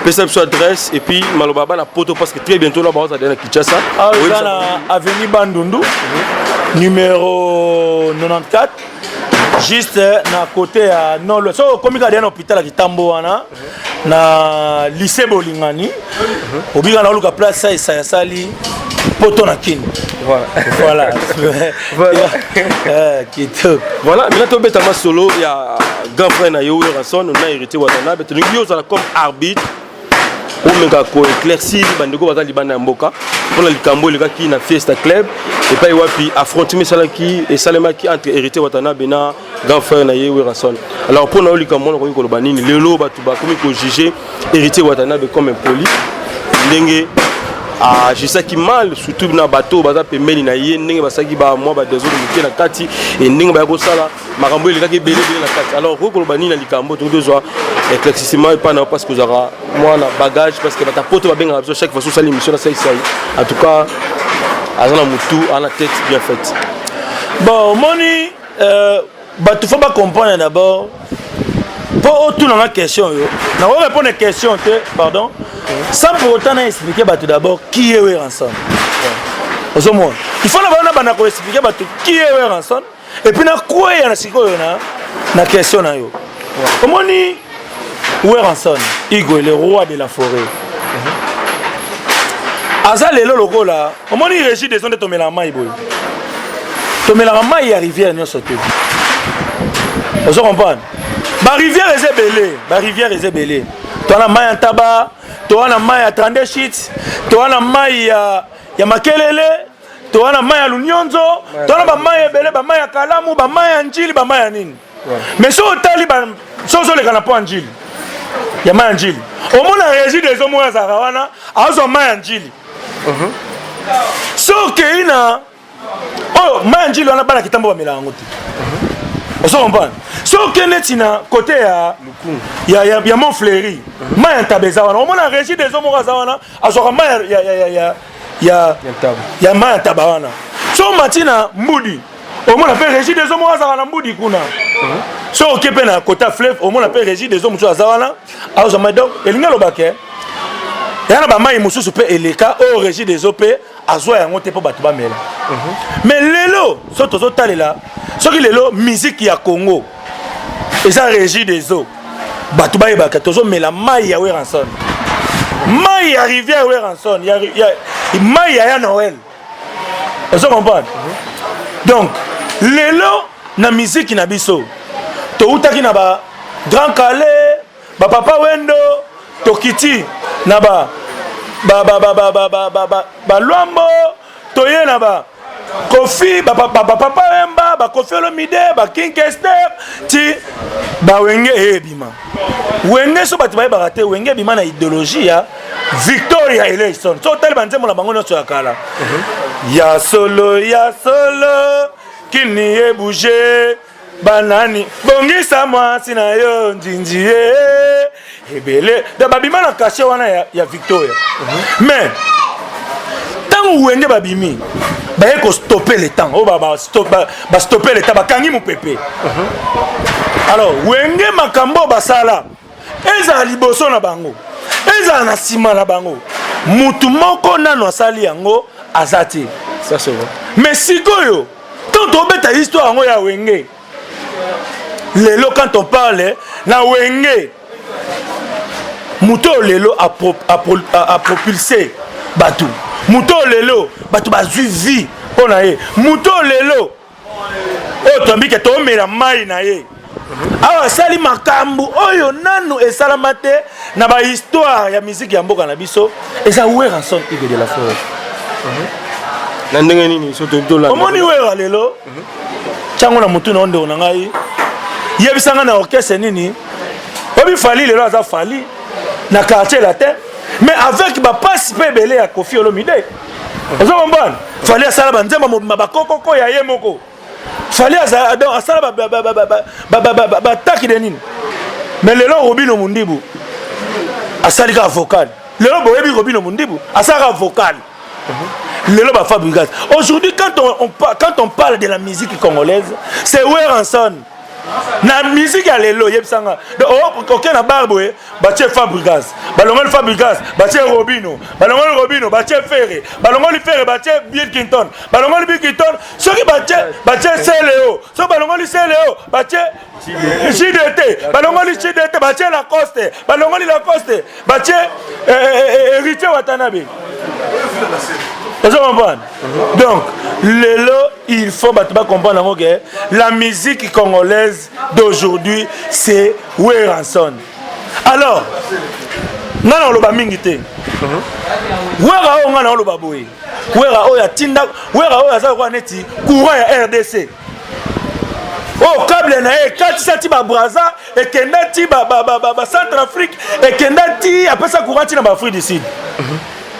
Speaker 2: Pesa biso adresse et puis maloba bana Poto, parce que très bientôt là bazala na Kinshasa.
Speaker 1: Awa eza na avenue Bandundu, numéro 94, juste na côté ya nolo. So okomi kaka na hôpital ya Kitambo wana, na lycée Bolingani, obika na oluka place esa asali Poto na Kini. Voilà, kitoko.
Speaker 2: Voilà, maintenant tobeta masolo ya grand frère na yo Werrason na Héritier Watanabe. Tolingi yo ozala comme arbitre, omeka koéclaircir bandeko baza libanda ya mboka mpona likambo elekaki na Fiesta Club, epai wapi affrontement esalaki, esalemaki entre Héritier Watanabe na grand frère na ye Werrason. Alors mpona oyo likambo wana, okoki koloba nini? Lelo bato bakomi kojuger Héritier Watanabe comme impoli, ndenge agisaki mal, surtout na bato oyo baza pembeni na ye, ndenge basalaki bamwa badésordre moke na kati e ndenge baya kosala makambo elekaki ebele ebele na kati. Alors okoki koloba nini na likambo? Tokoki tozwa éclaircissement epai na yo, parce que ozalaka mwana bagage, parce que bato Poto babengaka biso chaque fois osala émission na Saisai. En tout cas aza na motu, aza na tête bien faite.
Speaker 1: Bon, omoni, bato faut bacomprendre d'abord. Mpo otunanga question oyo, nako répondre question te, pardon, sans pour autant na expliquer bato d'abord qui est Werrason. Ozomona, il faut na bango banda koexpliquer bato qui est Werrason et puis nakweya na sikoyo na question na yo. Omoni, Werrason Igwe, le roi de la forêt, aza lelo lokola omoni Régie des eaux. Nde tomelaka mai boye, tomelaka mai ya rivière nyonso te. Ozo comprendre? Barivière eza ebele, barivière eza ebele. Toa na mai ya Ntaba, toa na mai ya 32 shit, toa na mai ya Makelele, toa na mai ya Lunyonzo, toa na bamai ebele, bamai ya Kalamu, bamai ya Njili, bamai ya nini. Mais so otali, so ozoleka na po ya Njili, ya mai ya Njili, omona Régie des eaux moko azalaka wana, azwa mai ya Njili. So okei na oyo mai ya Njili wana, bana Kitambo bamelaka yango te. Ozo comprendre? Soki okende neti na côté ya ya ya, ya Mont Fleury, mai ya ntaba eza wana. Omona Régie des eaux moko aza wana, azwaka mai ya ya ya ya ya ya mai ya ntaba wana. Soki omati na Mbudi, omona mpe Régie des eaux moko azalaka na Mbudi kuna. Soki oke mpe na côté ya fleuve, omona mpe Régie des eaux mosusu aza wana, azwa mai. Donc elingi aloba ke eya na bamai mosusu mpe eleka oyo Régie des eaux mpe azwa yango te mpo bato bamela. Mais lelo soki tozotalela, soki lelo musique ya Congo eza Régie des eaux, bato bayebaka tozomela mai ya Werrason, mai ya rivière Werrason, mai ya ya Noël. Ozo comprendre? Donc lelo na musique na biso, toutaki na ba Grand Kallé, bapapa Wendo, tokiti na ba ba ba ba ba ba ba ba ba balwambo, toye na ba Kofi, bapapa Wemba, bakofi Olomide, baking Kester, ti bawenge eyebima. Wenge, so bato bayebaka te, Wenge ebima na idéologie ya Victoria Eleison. So otali banzembo na bango nyonso ya kala, ya solo ya solo, kini ebouge banani, bongisa mwasi na yo njinji ye ebele. Donc babima na cachet wana ya Victoria. Mais ntango Wenge babimi, baye kostopper le temps oyo bastopper le temps, bakangi mopepe. Alors Wenge, makambo oyo basala, ezala liboso na bango, ezala na nsima na bango, mutu moko nano asali yango aza te.
Speaker 2: Ça, c'est vrai.
Speaker 1: Mais sikoyo, tant tobeta histoire yango ya Wenge lelo, quand on parle na Wenge, moto oyo lelo apropulse bato, moto oyo lelo bato bazwi vie mpo na ye, moto oyo lelo oyo tombike toomela mai na ye awa, asali makambo oyo nanu esalama te na bahistoire ya musique ya mboka na biso, eza Werrason, Ige de la Forêt.
Speaker 2: Na ndenge nini? So tolanda.
Speaker 1: Omoni Wera lelo, ntiango na motu na yo, ndeko na ngai, yebisanga na orchestre nini obi Fally lelo aza Fally na Quartier Latin, mais avec bapasi mpe ebele ya Kofi Olomide. Ozo comprendre? Fally asala banzembo mobima, bakokoko ya ye moko. Fally donc asala bataki de nini. Mais lelo Robino Mundibu asali kaka vocal. Lelo boyebi Robino Mundibu asalaka vocal. Lelo bafabrigas, aujourd'hui, quand on parle de la musique congolaise, c'est Werrason. Na musique ya lelo, yebisanga, oke na bar boye, batie Fabrigas, balongoli Fabrigas, batie Robino, balongoli Robino, batie Ferre, balongoli Ferre, batie Bill Clinton, balongoli Bill Clinton, soki batie Celeo, soki balongoli Celeo, batie JDT, balongoli JDT, batie Lacoste, balongoli Lacoste, batie Héritier Watanabe. Ozo comprendre? Donc lelo il faut bato bacomprendre yango ke la musique congolaise d'aujourd'hui, c'est Werrason. Alors nga na oloba mingi te. Wera oyo nga na oloba boye, Wera oyo atinda, Wera oyo aza lokola neti courant ya RDC oyo câble na ye ekatisa ti babraza, ekenda ti bacentre Afrique, ekenda ti apesa courant ti na baAfrique du Sud.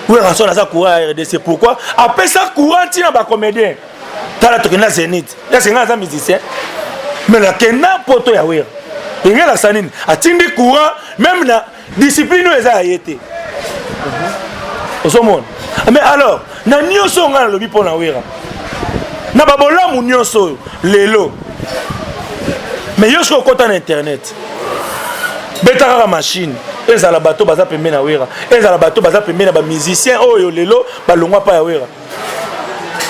Speaker 1: Werrason aza courant ya RDC. Pourquoi apesa courant ti na bacomédien? Tala, tokenda Zénith, ese ngai aza musicien, mais nakenda poto ya Wera. Enge elakisa nini? Atindi courant même na discipline oyo eza ya ye te. Ozomona? Mais alors na nyonso oyo ngai nalobi mpo na Wera, na babolamu nyonso oyo lelo, mais yo soki okɔta na internet, beta kaka machine, ezala bato baza pembeni na Wera, ezala bato baza pembeni na bamusicien oyo lelo balongwa pa ya Wera,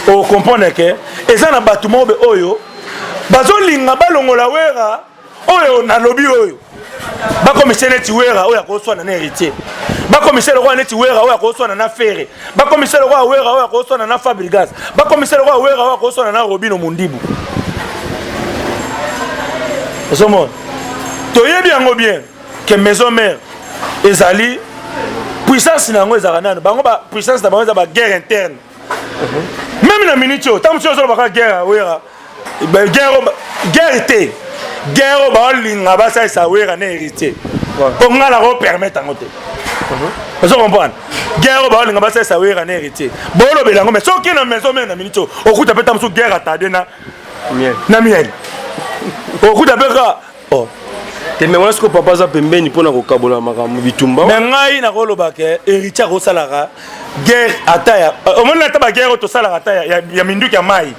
Speaker 1: ocomprendre ke eza na bato moko be oyo bazolinga balongola Wera oyo nalobi, oyo bakomise neti Wera oyo akoswana na Héritier, bakomise lokola neti Wera oyo akoswana na Ferre, bakomise lokola Wera oyo akoswana na Fabrigas, bakomise lokola Wera oyo akoswana na Robino Mundibu. Ozomona, toyebi yango bien ke Maison Mère ezali puissance na yango ezalaka nano bango, ba puissance na bango eza baguerre interne. Même na minute oyo, ntango mosusu ozolobaka guerre ya Wera, guerre te, guerre oyo baolinga basalisa Wera na Héritier, mpo ngai nakopermettre yango te. Ozo comprendre? Guerre oyo baolinga basalisa Wera na Héritier, boolobela yango. Mais soki na Maison Mère na minute oyo, okuta mpe ta mosusu guerre atade na miel. Okuta mpe kaka oh.
Speaker 2: Te, mais wana sikoyo papa aza pembeni mpona kokabola makambo bitumba.
Speaker 1: Mais ngai nakoloba ke héritier akosalaka guerre ata ya omoni ata baguerre oyo tosalaka ata ya minduki ya mai,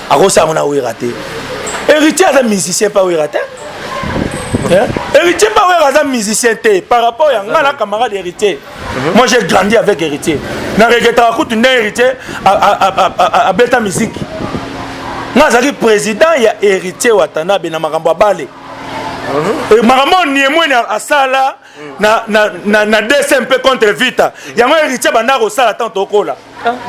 Speaker 1: akosala yango na Wera te. Héritier aza musicien pa Wera te. Héritier pa Wera aza musicien te par rapport ya ngai na camarade Héritier. Moi, j'ai grandi avec Héritier. Na regrettaka kutu nde Héritier abeta musique. Nga azalaki président ya Héritier Watanabe na makambo ya bale. Makambo oyo Niemweni asala na DCMP contre Vita, yango Héritier banda kosala ntango tokola.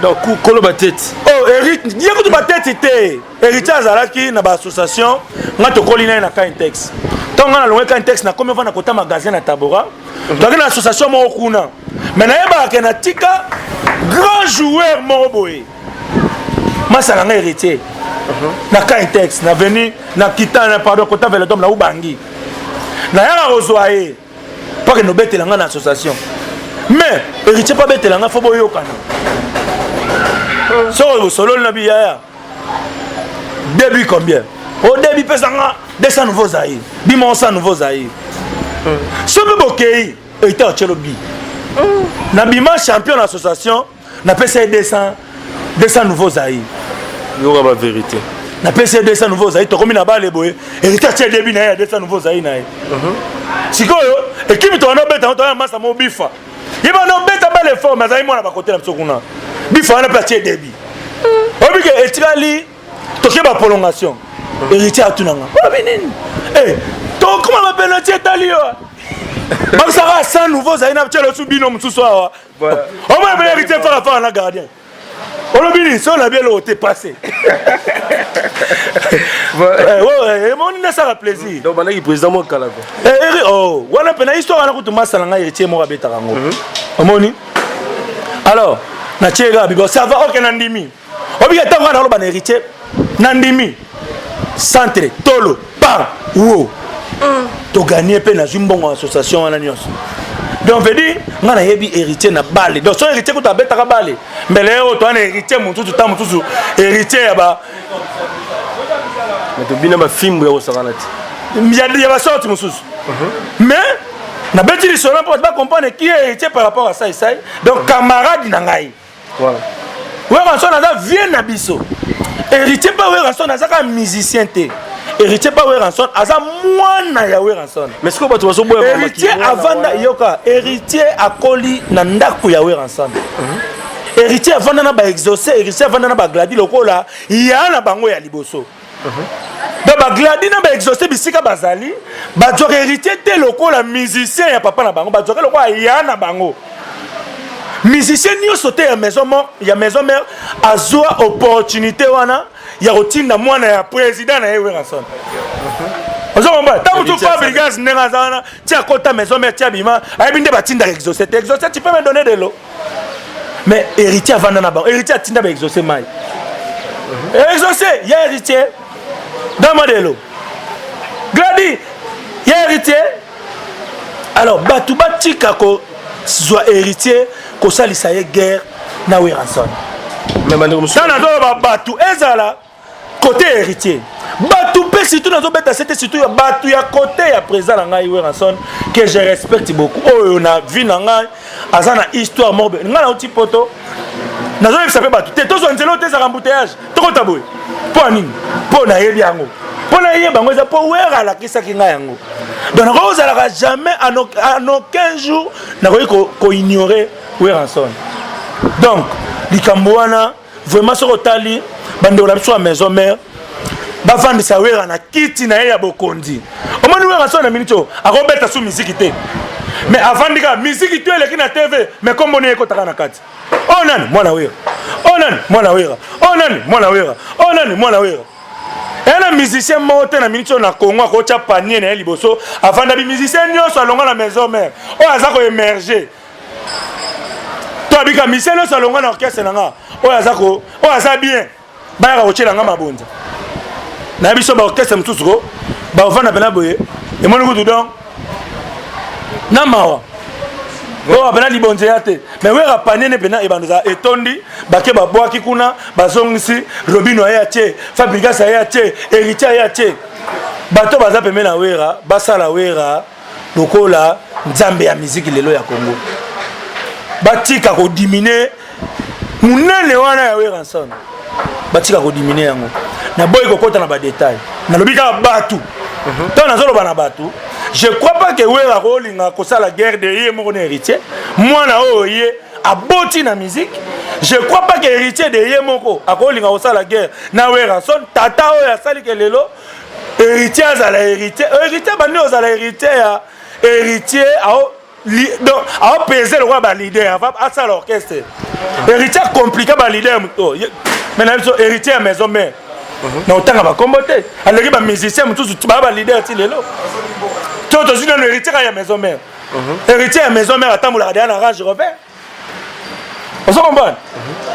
Speaker 2: Donc kolo bateti.
Speaker 1: Oh, ye kutu bateti te. Héritier azalaki na baassociation. Nga tokoli na ye na Kintex. Ntango nga nalongwe Kintex, nakomi ovanda kota magasin na Tabora. Toaki na association moko kuna, mais nayebaka ke natika grand joueur moko boye, masala nga Héritier na Kintex, na veni na kita na, pardon, kota Velodome na Ubangi. Nayaka kozwa ye mpo akende obetela nga na association. Mais Héritier mpo abetela nga, fo boyokana. Soki bosololi na biyaya début, combien au début? Pesa nga 200 nouveau Zaïre, bima 100 nouveau Zaïre. Soki bokei, Héritier atielo bi na bima champion na association, napesa ye 200 200 nouveau Zaïre.
Speaker 2: Yoka ba vérité.
Speaker 1: Napesi ye 200 nouveau Zaïre. Tokomi na bale boye, Héritier atie début na ye ya 200 nouveau Zaïre na ye. Sikoyo ekipe tokanda obeta, toya masa mo bifa, ye bana obeta bale forme, azali mwana bakote na biso kuna. Bifa wana mpe atie début. Oyebi ke etikali toke baprolongation, Héritier atunanga olobi nini? Tokoma bapenalty, etali yo, bakisaka 100 nouveau Zaïre na tielo su bino mosusu awa. Omona mpe Héritier farafara na gardien, olobi nini? So olabi eloko te, passe. Emoni nasala plaisir.
Speaker 2: Donc bandaki président moko kala ko.
Speaker 1: Oh, wana mpe na histoire wana kutu masala ngai Héritier moko abetaka yango. Omoni, alors natie kaka bibo, ça va, ok, nandimi. Obika ntango wana naloba na Héritier, nandimi centre tolo par wo toganie mpe nazwi mbongo ya association wana nyonso. Donc veut dire nga nayebi Héritier na bale. Donc so Héritier kutu abetaka bale, mbele oyo towana Héritier mosusu, ta mosusu Héritier ya ba
Speaker 2: Mais tobina bafimbu ya kosakana
Speaker 1: te. Ya basorte mosusu. Mais nabeti lisolo mpo bato bacomprendre qui est Héritier par rapport à Sai Sai. Donc camarade na ngai Werrason aza vie na biso. Héritier pa Werrason aza kaka musicien te. Héritier pa Werrason aza mwana ya Werrason.
Speaker 2: Mais sikoyo bato bazoboya.
Speaker 1: Héritier avanda, yoka, Héritier akoli na ndako ya Werrason. Héritier avanda na baexaucé, Héritier avanda na bagladi lokola ya na bango ya liboso. Donc bagladi na baexaucé, bisika bazali, bazwaka Héritier te lokola musicien ya papa na bango, bazwaka lokola ya na bango. Musicien nyonso te ya maison mort, ya maison mère azwa opportunité wana ya kotinda mwana ya président na ye Werrason. Ozomba ntango mosusu Fabregas ndenge aza wana, ti akota maison mère, ti abima, ayebi nde batindaka exaucé te. Exaucé, tu peux me donner de l'eau? Mais Héritier avanda na bango. Héritier atinda baexaucé mai. Exaucé ya Héritier, donne-moi de l'eau. Gladi ya Héritier. Alors bato batika kozwa Héritier kosalisa ye guerre na Werrason. Ntango nazoloba bato, ezala côté Héritier, bato mpe surtout nazobeta sete, surtout ya bato ya côté ya président na ngai Werrason, que je respecte beaucoup, oyo na vie na ngai aza na histoire moko. Ngai nauti poto, nazoyebisa mpe bato te tozwa nzela oyo te, ezaka embouteillage, tokota boye. Mpo ya nini? Mpo nayebi yango. Mpo nayeba yango eza mpo Wera alakisaki ngai yango. Donc nakoki kozalaka jamais, en aucun jour nakoki koignore Werrason. Donc likambo wana vraiment, soki otali bandeko na biso ya maison mère, bavandisa Wera na kiti na ye ya bokonzi. Omoni Wera so na miniti oyo akobeta su miziki te, mais avandi kaka, miziki to eleki na TV, mais komboni ye ekotaka na kati. Oyo nani? Mwana Wera. Oyo nani? Mwana Wera. Oyo nani? Mwana Wera. Oyo nani? Mwana Wera. Eya na musicien moko te na miniti oyo na Congo akotya panier na ye liboso, avanda bi musicien nyonso alongwa na maison mère oyo aza koémerger, to abika musicien nyonso alongwa na orchestre na nga oyo aza ko oyo aza bien, bayaka kotyela nga mabonza. Nayebi so baorchestre mosusu ko baovanda mpena boye, emoni kutu. Donc na mawa. Oyo pena libonze ya te. Mais Wera panier ne pena ebando za etondi, bake babwaki kuna, bazongisi Robino aye atie, Fabregas aye atie, Héritier aye atie. Bato baza pembeni na Wera, basala Wera lokola nzambe ya miziki lelo ya Congo. Batika kodimine munene wana ya Werrason, batika kodimine yango. Naboyi kokota na badetail, nalobi kaka bato ntango nazoloba na bato, je crois pas que Wera akolinga kosala guerre de ye moko na Héritier, mwana oyo ye aboti na musique. Je crois pas que Héritier de ye moko akolinga kosala guerre na Werrason, tata oyo asali ke lelo Héritier azala Héritier. Héritier bandi ozala Héritier ya Héritier ao donc aopese lokola baleader avant asala orchestre. Héritier acomplike baleader, mais na biso Héritier ya maison mère na otanga bakombo te, aleki bamusicien mosusu baa baleader ti lelo. To tozwi nano Héritier kaka ya maison mère. Héritier ya maison mère atambolaka deya na Range Rover, ozo comprendre?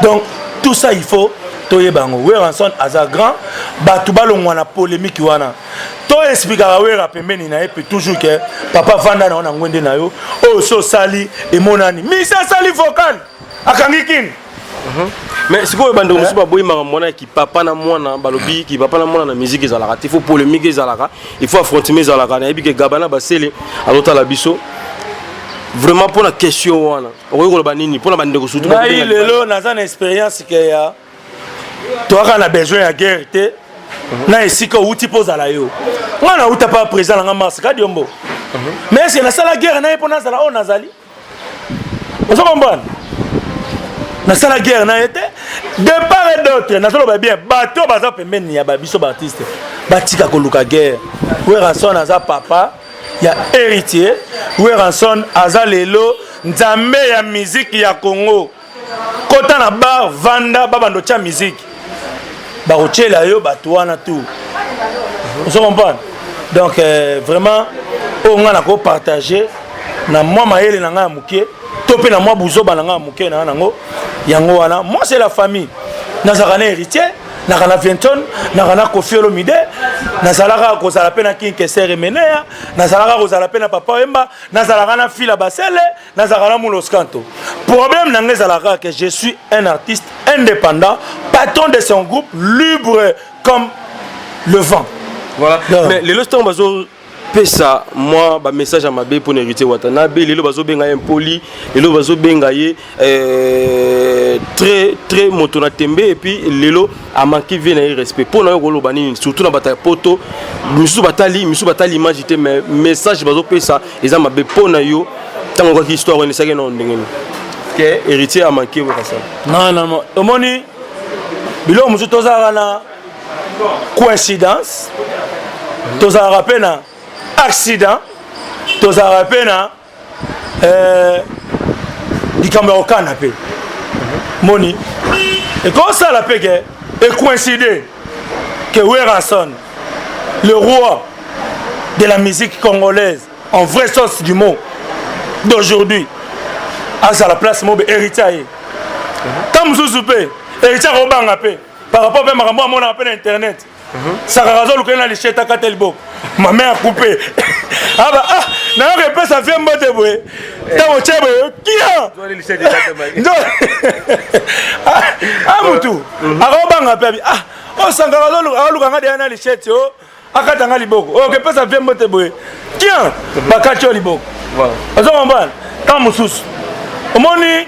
Speaker 1: Donc tout ça, il faut toyeba yango. Werrason aza grand, bato balongwa na polémique wana. To expliquaka Wera pembeni na ye mpe toujours ke papa, vanda na yo na ngwende na yo, oyo so osali emonani misi asali vocal akangi kini.
Speaker 2: Mais sikoyo bandeko mosusu baboyi makambo wana ya kipapa na mwana. Balobi kipapa na mwana na musique ezalaka te, il faut polémique ezalaka, il faut affrontement ezalaka. Nayebi ke Gabana Basele azotala biso. Vraiment, mpona question wana okoki koloba nini mpona bandeko surtout?
Speaker 1: Ngai lelo naza na expérience ke ya toyaka na besoin ya guerre te na esika outi mpo ozala yo. Ngai nauta pa président nanga Mars Kadiombo, mais est-ce nasala guerre na ye mpo nazala oyo nazali? Ozo comprendre? Nasala guerre na ye te. De part et d'autre, nazoloba bien, bato baza pembeni ya babiso baartiste batika koluka guerre. Werrason aza papa ya Héritier. Werrason aza lelo nzambe ya miziki ya Congo. Kota na bar, vanda, babanda otya miziki, bakotyela yo bato wana tout, ozo comprendre? Donc vraiment, oyo ngai nakopartage na mwa mayele na ngai ya moke to mpe na mwa buzoba na ngai ya moke na nango yango wana. Moi, c'est la famille. Nazalaka na Héritier, naka na Vienton, naka na Kofi Olomide, nazalaka kozala mpe na King Kester Emeneya, nazalaka kozala mpe na Papa Wemba, nazalaka na Fila Basele, nazalaka na Muloscanto. Problème na ngai ezalaka que je suis un artiste indépendant, patron de son groupe, libre comme le vent.
Speaker 2: Voilà. Mais lelo ntango bazopesa mwa bamessage ya mabe mpona Héritier Watanabe, lelo bazobenga ye impoli, lelo bazobenga ye très très moto na tembe, et puis lelo amanki vie na ye respect, mpo na yo koloba nini? Surtout na bato ya poto misusu batali, misusu batali image te, mais message bazopesa eza mabe. Mpo na yo, ntango okaki histoire wana, esaki nano ndenge nini ke Héritier amanke Werrason?
Speaker 1: Non, non, non, omoni biloko mosusu, tozalaka na coïncidence, tozalaka mpe na accident, tozalaka mpe na likambo ya kokana mpe. Moni ekosala mpe ke ecoïncide ke Werrason, le roi de la musique congolaise en vrai sens du mot d'aujourd'hui, azala place mobe Héritier aye. Ntango mosusu mpe Héritier akobanga mpe par rapport mpe makambo amonaka mpe na internet. Sakaka azoluka ye na lichete, akata liboko, mame akupe aba. Ah, nayoka epesa vie mbote boye, ntango tie boye kia a mutu akobanga mpe abi. Ah, osankaka aoluka nga deya na lichete o akata nga liboko, oyo okepesa vie mbote boye, kia bakati yo liboko. Ozo comprendre? Ntango mosusu omoni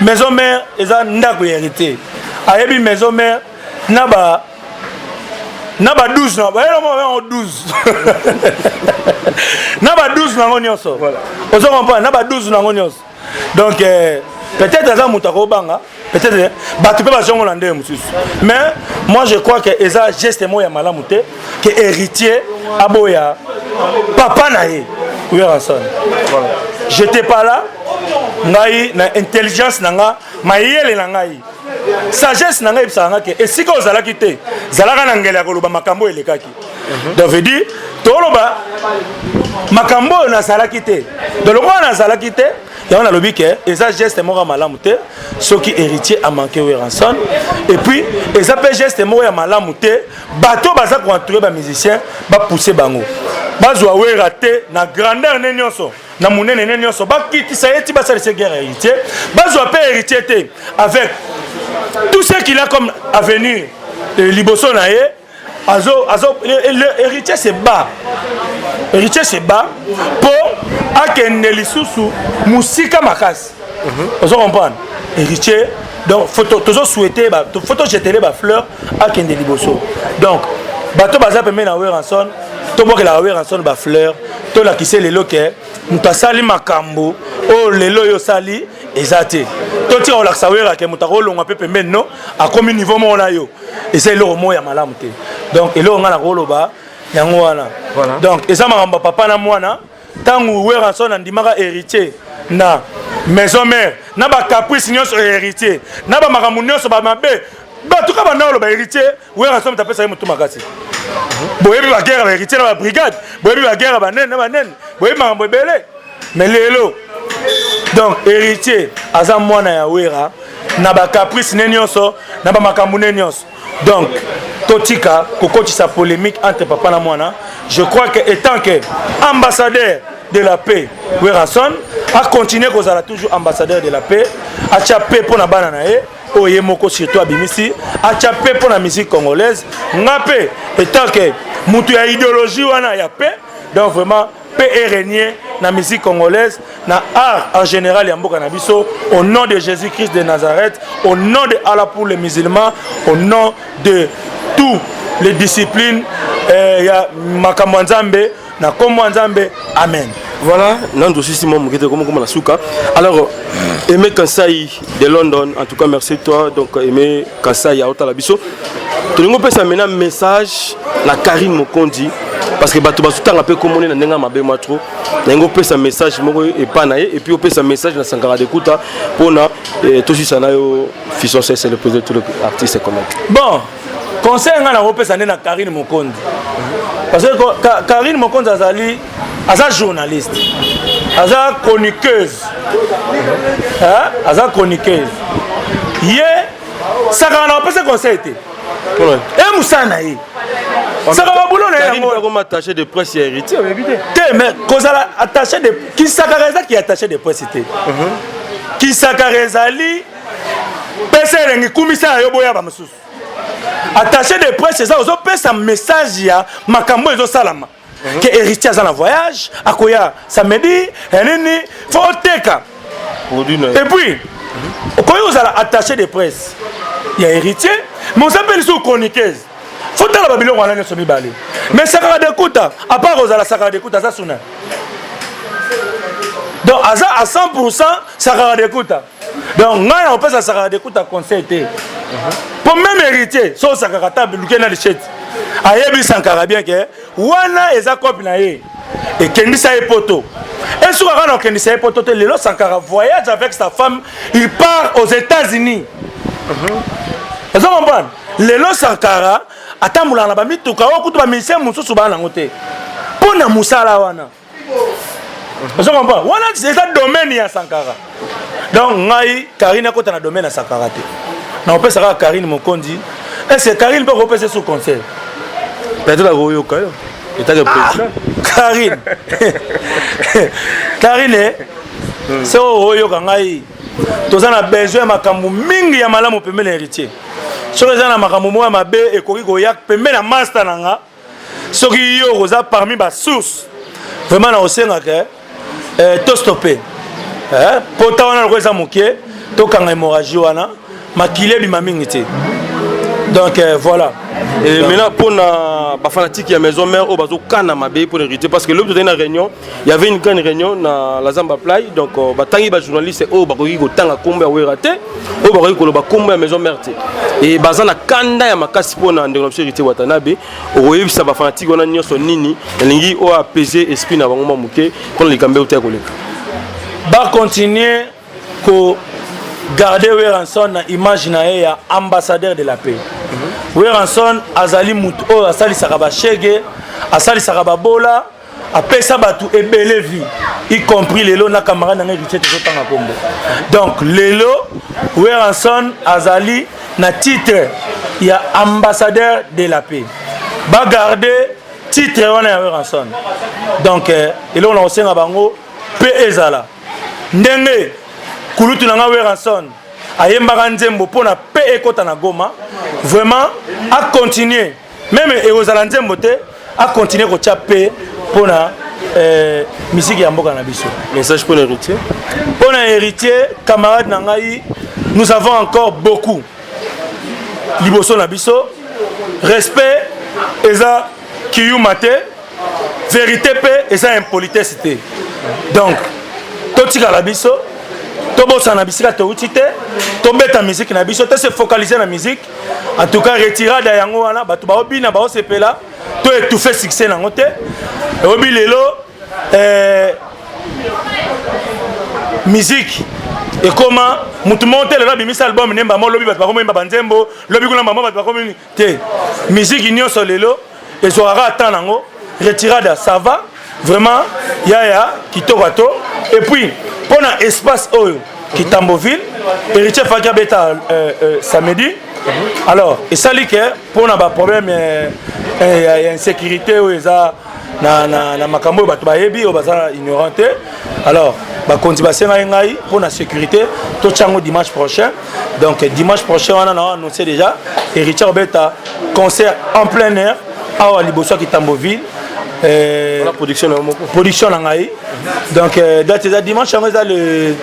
Speaker 1: maison mère eza ndako ya Héritier, ayebi maison mère na ba 12 na bayelo mo yango 12 na ba 12 nango nyonso, ozo comprendre? Na ba 12 nango nyonso. Donc peut-être aza moto akobanga, peut-être bato mpe bazongola ndenge mosusu, mais moi je crois que eza geste moko ya malamu te ke Héritier aboya papa na ye Werrason. J'étais pas là. Ngai na intelligence na nga, mayele na ngai, sagesse na ngai ebisaka nga ke esika ozalaki te, zalaka na ngele ya koloba makambo oyo elekaki. Donc veut dire toloba makambo oyo nazalaki te. Donc lokola nazalaki te, yango nalobi ke eza geste moko ya malamu te soki Héritier amanke Werrason. Et puis eza mpe geste moko ya malamu te bato baza koentoure bamusicien, bapousse bango bazwa Wera te na grandeur ne nyonso. Na monene ne nyonso, bakitisa ye ti basalisa guerre ya Héritier. Bazwa mpe Héritier te avec tout ce qu'il a comme avenir liboso na ye. Azo azo, Héritier se bat, Héritier se bat mpo akende lisusu mosika makasi. Ozo comprendre? Héritier, donc faut tozo souhaiter, faut tojetele bafleur, akende liboso. Donc bato baza pembeni na Werrason, tobwakelaka Werrason bafleur, tolakise lelo ke moto asali makambo oyo lelo oyo osali eza te. Totika kolakisa Wera ke moto akolongwa mpe pembeni no akomi niveau moko na yo, eza eloko moko ya malamu te. Donc eloko ngai nakoloba yango wana. Donc eza makambo ya papa na mwana. Ntango Werrason andimaka Héritier na Maison Mère, na bacaprice nyonso ya Héritier, na bamakambo nyonso bamabe, bato ka banda koloba Héritier, Werrason moto apesa ye motu makasi. Boyebi baguerre ya Héritier na babrigade, boyebi baguerre ya banene na banene, boyebi makambo ebele. Mais lelo donc Héritier aza mwana ya Wera na bacaprice ne nyonso, na bamakambo ne nyonso. Donc totika kokotisa polémique entre papa na mwana. Je crois que étant que ambassadeur de la paix, Werrason a continué kozala toujours ambassadeur de la paix, atia paix mpo na bana na ye oyo ye moko surtout abimisi, atia paix mpo na musique congolaise. Nga mpe étant que mutu ya idéologie wana ya paix, donc vraiment paix est régné na musique congolaise, na art en général ya mboka na biso, au nom de Jésus-Christ de Nazareth, au nom de Allah pour les musulmans, au nom de tous les disciplines ya makambo ya Nzambe, na kombo ya Nzambe, amen.
Speaker 2: Voilà, nando sisi mwa moke te koma na suka. Alors Aimé Kansai de London, en tout cas merci toi. Donc Aimé Kansai aotala biso, tolingi opesa maintenant message na Karine Mokonzi, parce que bato bazotanga mpe komoni na ndenge ya mabe mwa trop. Nalingi opesa message moko epa na ye et puis opesa message na Sankara Dekuta mpona tosisa na yo. Fiston, c'est le président de tous les artistes comédiens.
Speaker 1: Bon, conseil ngai nakopesa nde na Karine Mokonzi, parce que Karine Mokonzi azali, aza journaliste, aza chroniqueuse, hein? Aza chroniqueuse. Ye Sakaka na kopesa conseil te, e mosala na ye, Sakaka boulot na ye yango.
Speaker 2: Comme attaché de presse ya Héritier, oyebi te?
Speaker 1: Te, mais kozala attaché de kisakaka eza ki attaché de presse te. Kisakaka ezali pesa elengi, kumisa ya yo, boya bamosusu. Attaché de presse eza ozopesa message ya makambo ezosalama, ke Héritier aza na voyage, akoya samedi ya nini, fo oteka. Et puis okoki kozala attaché de presse ya Héritier, mais oza mpe lisusu chroniqueuse, fo tala babiloko wana nyonso mibale. Mais Sakaka Dekuta, à part kozala Sakaka Dekuta, aza suna, donc aza à 100 Sakaka Dekuta. Donc ngai na kopesa Sakaka Dekuta conseil te, po même Héritier so osakaka ta luke na lichete, ayebi Sankara bien ke wana eza cope na ye, ekendisa ye poto, esuka kaka na kokendisa ye poto te. Lelo Sankara voyage avec sa femme, il part aux États-Unis. Ozo comprendre? Lelo Sankara atambolaka na bamituka oyo kutu bamusicien mosusu baa nango te mpo na mosala wana. Ozo comprendre? Wana eza domaine ya Sankara. Donc ngai Karine akota na domaine ya Sankara te, na kopesa kaka Karine Mokonzi. Est ce que Karine mpe kopesa sous conseil?
Speaker 2: Peut-être akoyoka yo etake président.
Speaker 1: Karine, Karine, soki oyoka ngai, toza na besoin ya makambo mingi ya malamu pembeni ya Héritier. Soki eza na makambo moko ya mabe ekoki koya pembeni ya master na nga, soki yo oza parmi basource, vraiment na osengaka tostope pota wana lokola eza moke, tokanga hémorragie wana, makili ebima mingi te. Donc voilà.
Speaker 2: Et maintenant, pour la fanatique ya Maison Mère oyo bazokana mabe pour Héritier, parce que lobi tozali na réunion, il y avait une grande réunion na la Zamba Play, donc batangi bajournaliste oyo bakoki kotanga kombo ya Wera te, oyo bakoki koloba kombo ya Maison Mère te, e baza na kanda ya makasi mpona ndeko na biso Héritier Watanabe. Okoyebisa bafanatike wana nyonso nini? Nalingi oyo apese esprit na bango mwa moke mpona likambo euta ya koleka.
Speaker 1: Bacontinue ko garder Werrason na image na ye ya ambassadeur de la paix. Werrason azali mutu oyo asalisaka bashege, asalisaka babola, apesa bato ebele vie, y compris lelo na camarade na ngai Héritier tozotanga kombo. Donc lelo Werrason azali na titre ya ambassadeur de la paix, bagarde titre wana ya Werrason. Donc eloko na kosenga bango, mpe ezala ndenge kulutu na nga Werrason ayembaka nzembo mpo na mpe ekota na Goma, vraiment acontinue meme ekozala nzembo te, acontinue kotya mpe mpo na misiki ya mboka na biso.
Speaker 2: Message mpo na Héritier?
Speaker 1: Mpo na Héritier, camarade na ngai, nous avons encore beaucoup liboso na biso. Respect eza kiyuma te, vérité mpe eza impolitesse te. Donc totikala biso, tobosana bisika touti te, tobeta musique na biso, to se focaliser na musique. En tout cas, retirade ya yango wana, bato baobina, baosepela, to étouffe succès nango te. Oyebi lelo musique ekoma mutu moko te. Lelo abimisa album, nemba mo lobi bato bakomoyemba banzembo, lobi kuna mbamo bato bakomi te. Musique nyonso lelo ezwakaka ata nango. Retirada, ça va vraiment, yaya, kitoko ato. Et puis mpona espace oyo Kitamboville, Héritier faki abeta samedi. Alors esali ke mpona baproblème ya insécurité oyo eza na makambo oyo bato bayebi, oyo baza ignorant te. Alors bakonzi basengaki ngai mpona sécurité totia yango dimanche prochain. Donc dimanche prochain wana na annoncé déjà, Héritier obeta concert en plein air awa liboso ya Kitamboville.
Speaker 2: Production na moko?
Speaker 1: Production na ngai. Donc date eza dimanche yango, eza le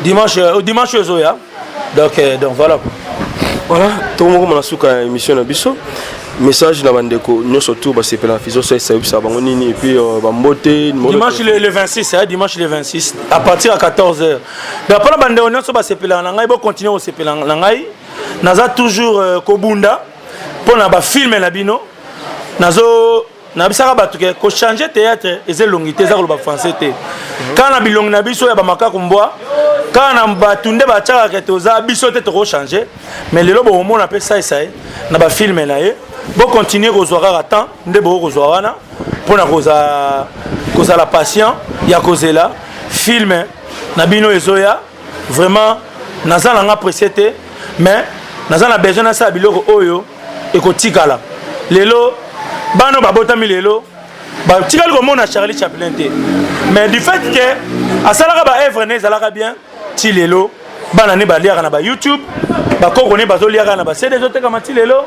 Speaker 1: dimanche, dimanche ezoya. Donc voilà.
Speaker 2: Voilà, tokomokoma na suka ya émission na biso. Message na bandeko nyonso tu basepela na Fiso Saisa, oyebisa bango nini? Et puis bambote.
Speaker 1: Dimanche le 26, hein, dimanche le 26 à partir ya 14 heures. Donc mpona bandeko nyonso basepelaka na ngai, bocontinue kosepela na ngai. Naza toujours kobunda mpona bafilme na bino. Nazo nabisaka bato ke kochange théâtre eza elongi te, eza koloba français te. Kaka na bilongi na biso ya bamakaku mbwa, kaka na bato nde batiakaka ke toza biso te, tokochange. Mais lelo bokomona mpe Saisai na bafilme na ye. Bocontinue kozwa kaka temps nde bokokozwa wana mpona kozala patient ya kozela filme na bino ezoya. Vraiment, naza na nga pressé te, mais naza na besoin nasala biloko oyo ekotikala. Lelo bana babotami lelo batikali komona Charlie Chaplin te, mais du fait que asalaka baœuvre ne ezalaka bien, ti lelo bana ne baliaka na baYouTube, bakoko ne bazoliaka na baCD ezotekama ti lelo.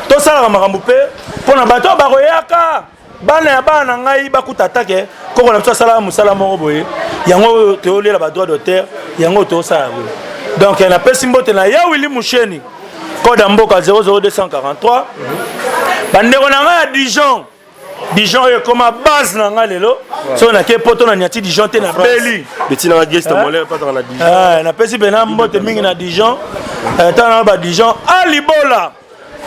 Speaker 1: Tosalaka makambo mpe mpo na bato oyo bakoyaka, bana ya bana na ngai bakuta take koko na biso asalaka mosala moko boye. Yango oyo toyolela badroit d'auteur, yango oyo tozosala boye. Donc napesi mbote na ya Willi Musheni, code ya mboka 00243. Bandeko na ngai ya Dijon, Dijon oyo ekoma base na ngai lelo. Soki nake Poto, na niati Dijon te, na beli. Napesi mpena mbote mingi na Dijon. Ntango na ba Dijon alibola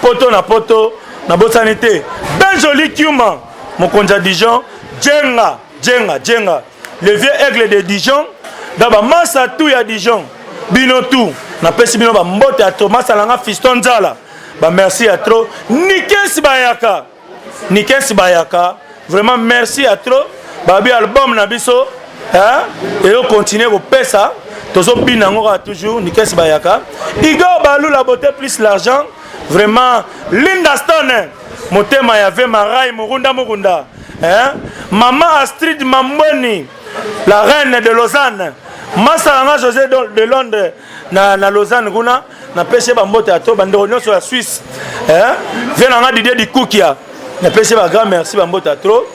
Speaker 1: Poto na Poto, nabosani te Benjoli Kiuma, mokonzi ya Dijon, Jenga Jenga Jenga, le vieux aigle de Dijon. Da bamasa tu ya Dijon, bino tu napesi bino bambote ya trop. Masa nanga Fiston Nzala, bamerci ya trop. Nikesi bayaka, Nikesi bayaka, vraiment merci ya trop. Babi album na biso eyo continue kopesa, tozobina yango kaka toujours. Nikesi bayaka, Igor Balu, la beauté plus l'argent, vraiment Linda Stone, motema ya ve Marai Murunda Murunda, hein? Mama Astrid Mambweni, la reine de Lausanne, masala nga José de Londres na Lausanne kuna, napesi ye bambote ya to. Bandeko nyonso ya Suisse, hein? Vie na nga Didier Dikukia, napesi ye bagrand merci, bambote ya trop.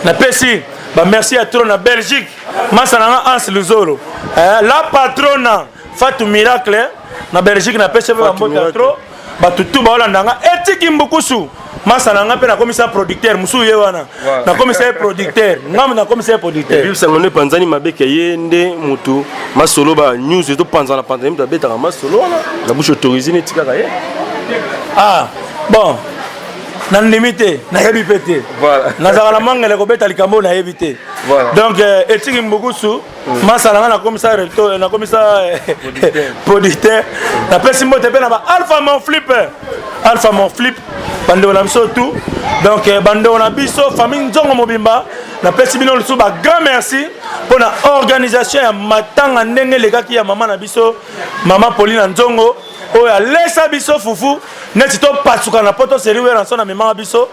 Speaker 1: Napesi bamerci ya trop na Belgique, masa na nga Hans Luzolo, eh, la patrona Fatu Miracle na Belgique, napesi ye mpe bambote ya trop. Bato tu baolanda nga, etiki mbukusu, masa na nga mpe nakomisa producteur mosusu ye wana, nakomisa ye producteur, ngambo nakomisa ye producteur.
Speaker 2: Sango nde epanzani mabe ke ye nde motu masolo, ba news ezopanzana panzana, moto abetaka masolo wana na bouche autorisée neti kaka ye.
Speaker 1: Ah bon, nandimi te, nayebi mpe te. Nazalaka na mangele kobeta likambo oyo nayebi te. Donc etiki mbukusu, masa na nga, nakomisa recto, nakomisa producteur. Napesi mbote mpe na ba Alpha Monflip, Alpha Monflip, bandeko na biso tout. Donc bandeko na biso famille Nzongo mobimba, napesi bino lisusu ba grand merci mpo na organisation ya matanga ndenge elekaki ya mama na biso, mama Paulina Nzongo. Oyo alesa biso fufu neti topasuka na poto seri Werrason amemaka biso.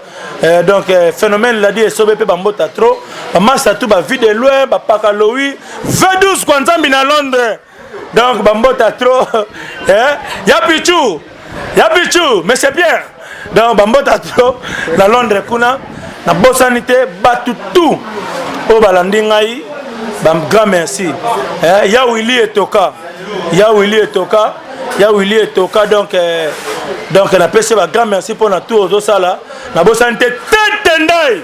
Speaker 1: Donc phénomène ladi esobe mpe bambota trop bamasa tout ba vie de loin bapaka lowi V12 kwa nzambi na Londres. Donc bambota trop ya pichu ya pichu monsieur Pierre. Donc bambota trop na Londres kuna nabosani te bato tout oyo balandi ngai ba grand merci. Ya Willy Etoka, ya Willy Etoka, ya Willy Etoka. Donc donc napesi ba grand merci mpona tout ozosala. Nabosani te tete ndai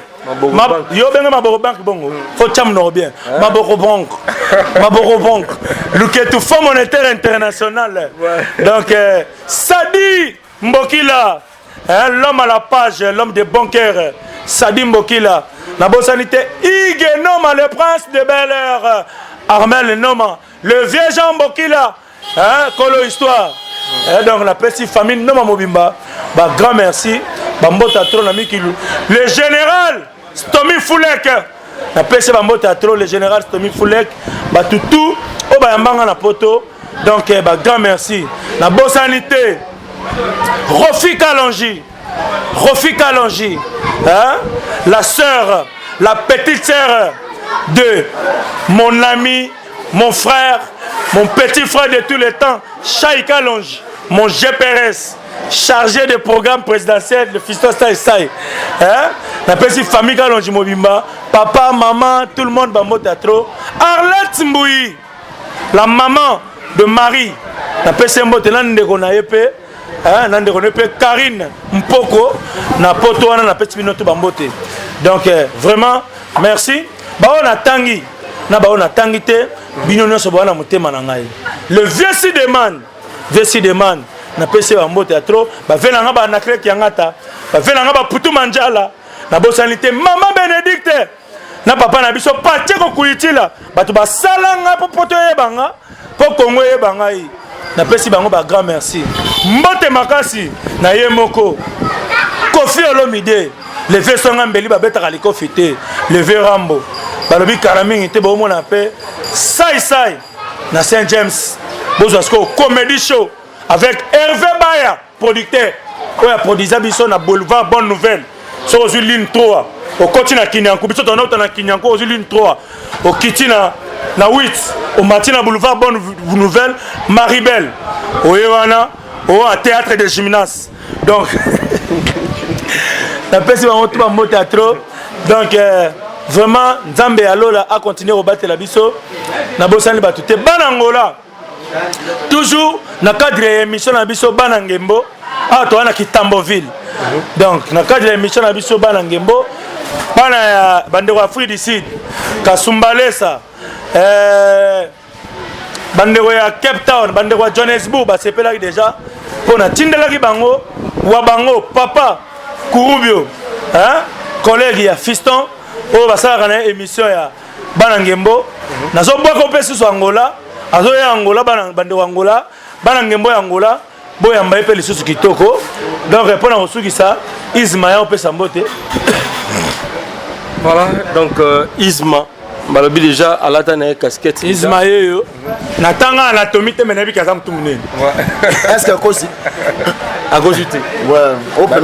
Speaker 1: yo benge maboko banque bongo faut tia monoko bien maboko banque, maboko banque luketu Fonds monétaire international. Donc Sadi Mbokila, hein, l'homme à la page, l'homme de bon cœur, Sadi Mbokila. Nabosani te Ige Noma, le prince de Bel Air, Armel Noma, le vieux Jean Mbokila, hein, Kolo histoire. Donc la petite famille Noma Mobimba, bah, grand merci, bah, mbota trop na mikilu. Le général Stomy Foulek, la PC ba mbota trop, le général Stomy Foulek, bah, tutu, o ba yambanga na poto. Donc bah, grand merci. Na bosanité Rofi Kalonji, Rofi Kalonji, hein, la sœur, la petite sœur de mon ami, mon frère, mon petit frère de tous les temps, Chai Kalonji, mon GPRS, chargé de programme présidentiel de Fiston Sai Sai. Hein? La petite famille Kalonji Mobimba, papa, maman, tout le monde, bambota trop. Arlette Mbouyi, la maman de Marie, la petite mbote na ndeko na ye pe, hein, na ndeko na ye pe Karine Mpoko, na poto wana na petite bino tout bambote. Donc vraiment merci. Ba na tangi, na ba na tangi te, bino nyonso ba na motema na ngai. Le vieux Sideman, vieux Sideman, na pesi ba mbote ya trop, ba vela nga ba na krek ya ngata, ba vela nga ba putu manjala, na bosani te maman Bénédicte na papa na biso Pacheco Kuitila, bato basala nga po poto eyeba nga, po Congo eyeba ngai. Napesi bango ba grand merci. Mbote makasi na ye moko Koffi Olomide, le vieux songa mbeli babetaka likofi te, le vieux Rambo balobi kala mingi te, bomona pe sai sai na Saint James bozwa sikoyo comedy show avec Hervé Baya producteur oyo aproduisa biso na boulevard Bonne Nouvelle. Soki ozwi ligne 3 okoti na Kinyanku, biso tona na Kinyanku, ozwi ligne 3 okiti na 8 omati na boulevard Bonne Nouvelle Maribel, oye wana oyo a théâtre de gymnase. Donc napesi bango tout bambote ya trop. Donc vraiment Nzambe ya Lola a continuer kobatela biso, nabosani bato te. Bana Angola toujours na cadre ya émission na biso bana Ngembo, awa toza na Kitamboville. Donc na cadre ya émission na biso bana Ngembo, bana ya bandeko ya Afrique du Sud, Kasumbalesa, bandeko ya Cape Town, bandeko ya Johannesburg basepelaki déjà mpo natindelaki bango wa bango papa Kurubio, hein, collègue ya Fiston oyo basalaka na émission ya bana Ngembo. Nazobwaka mpe susu Angola, azoya Angola, bana bandeko Angola, bana Ngembo ya Angola, boyamba ye mpe lisusu kitoko. Donc mpo na kosukisa Isma ya opesa mbote.
Speaker 2: Voilà, donc Isma balobi déjà alata na ye casquette.
Speaker 1: Isma yeyo natanga anatomie te, mais nayebi ke aza motu monene.
Speaker 13: Est-ce que akosi?
Speaker 2: Akosi te.
Speaker 13: Ouais.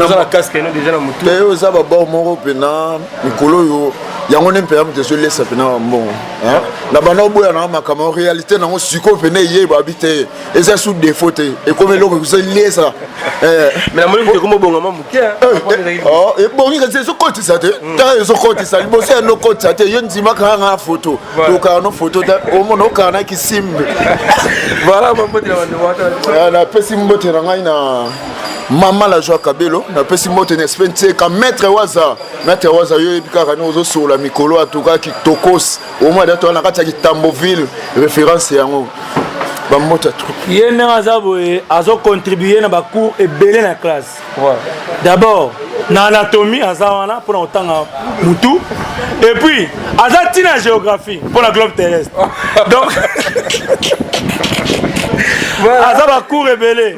Speaker 2: Oza na casque no déjà na motu.
Speaker 13: Te, oza babord moko mpena mikolo oyo yango nde mpenza moto ezolesa mpena bambongo na banda oboya na makambo réalité nango sikoyo mpena eyeba abi te, eza sous défaut te, ekomi eloko ezolesa.
Speaker 2: Mais namoni moto ekoma obongama moke.
Speaker 13: Ebongi kasi ezokotisa te, taka ezokotisa liboso ya nokotisa te, yo ndima kaka nga foto tokaka no foto te, omona okaka na kisimbe.
Speaker 2: Voilà.
Speaker 13: Napesi mbote na ngai na mama la joie Kabelo, napesi mbote na espe ntieka maître Waza, maître Waza, yo yebi kaka ni ozosola mikolo atuka kitokos omoi da toa na kati ya Kitamboville, référence yango bamota trop.
Speaker 1: Ye ndenge aza boye azocontribue na bacours ebele na classe. D'abord na anatomie aza wana mpona kotanga mutu, et puis aza ntina géographie mpona globe terrestre. Donc aza bacours ebele.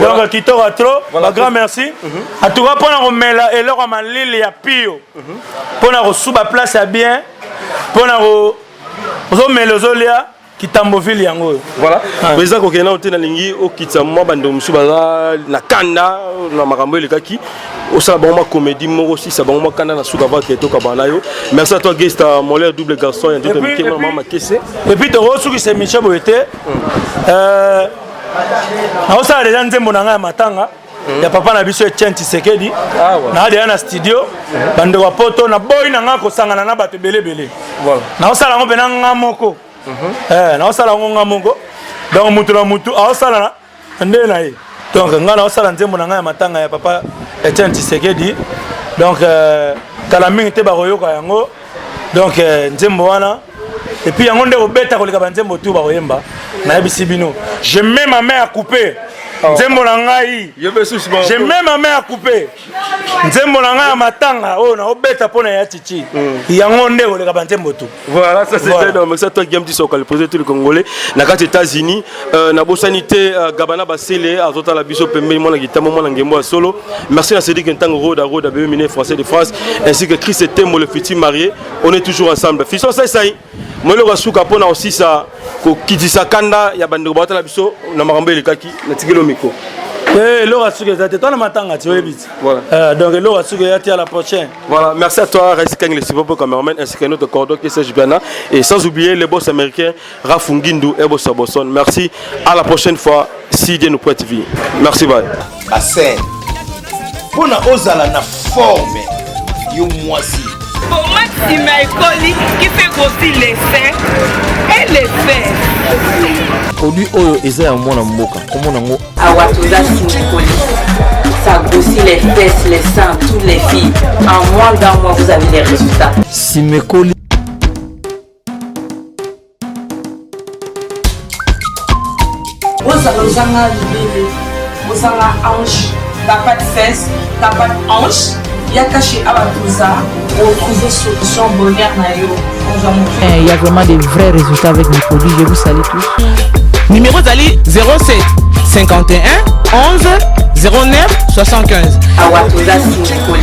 Speaker 1: Donc kitoko trop, ba grand merci. En tout cas mpona komela eloko ya malili ya pio, mpona kosuba place ya bien, mpona ozomela ozolia. Kitamboville yango oyo.
Speaker 2: Voilà. Président kokende nano te, nalingi okitisa mwa bandeko mosusu baza na kanda na makambo elekaki, osala bango mwa comédie moko, osisa bango mwa kanda na suka avant ke tokabana na yo. Merci à toi, Gesta Moler, double garçon ya ntoto mike, mama Makese.
Speaker 1: Et puis tokosukisa émission boye te. Naosala deja nzembo na ngai ya matanga ya papa na biso Etienne Tshisekedi. Naa deja na studio, bandeko ya poto, naboyi na ngai kosangana na bato ebele ebele. Naosala yango mpena nga moko. Naosala yango nga moko, donc mutu na mutu aosala na nde na ye. Donc ngai naosala nzembo na ngai ya matanga ya papa Etienne Tshisekedi. Donc kala mingi te bakoyoka yango. Donc nzembo wana, et puis yango nde kobeta koleka banzembo tu bakoyemba. Nayebisi bino, je mets ma main à couper. Nzembo na ngai, je mets ma main à couper, nzembo na ngai ya matanga oyo naobeta mpo na ya Chichi, yango nde koleka banzembo tu.
Speaker 2: Voilà, ça c'était voilà. Donc, merci à toi, Guillaume Tissoka, le président de tous les Congolais. Na kati États-Unis, na bosani te Gabana Basele, azota la biso pembe mwana gitamo mwana ngembo ya solo. Merci à Cédric Ntango Roda Roda bébé miné français de France ainsi que Chris Tembo le futur marié. On est toujours ensemble. Fiston sai sai. Moloko suka pona aussi ça ko kitisa kanda ya bandeko batala biso na makambo elekaki na tikelo micro.
Speaker 1: Eh, eloko ya suka eza te, twana matanga ti oyebi ti.
Speaker 2: Voilà.
Speaker 1: Donc eloko ya suka eza ti, à la prochaine.
Speaker 2: Voilà, merci à toi, Raïs Kang, le super cameraman, ainsi que notre cordon qui est Serge Biana. Et sans oublier les boss américains, Rafungindu et Boss Bosson. Merci, à la prochaine fois, si Dieu nous prête vie. Merci, bye.
Speaker 8: Bassin, mpona ozala na forme yo mwasi.
Speaker 14: Pommade Simaekoli qui fait grossir les seins et les fesses.
Speaker 9: Produit oyo eza ya mwana mboka, komona yango.
Speaker 15: Awa toza Simekoli. Ça grossit les fesses, les seins, toutes les filles. En moins d'un mois, vous avez les résultats.
Speaker 9: Simekoli.
Speaker 14: Ozala ozanga libele, ozanga hanche, t'as pas de fesses, t'as pas de hanche, yaka chez Abatuza, retrouver solution bonheur na yo. Ozwa moto.
Speaker 16: Il y a vraiment des vrais résultats avec mes produits. Je vous salue tous.
Speaker 17: Numéro ezali 07 51 11 09 75.
Speaker 15: Awa toza Simekoli.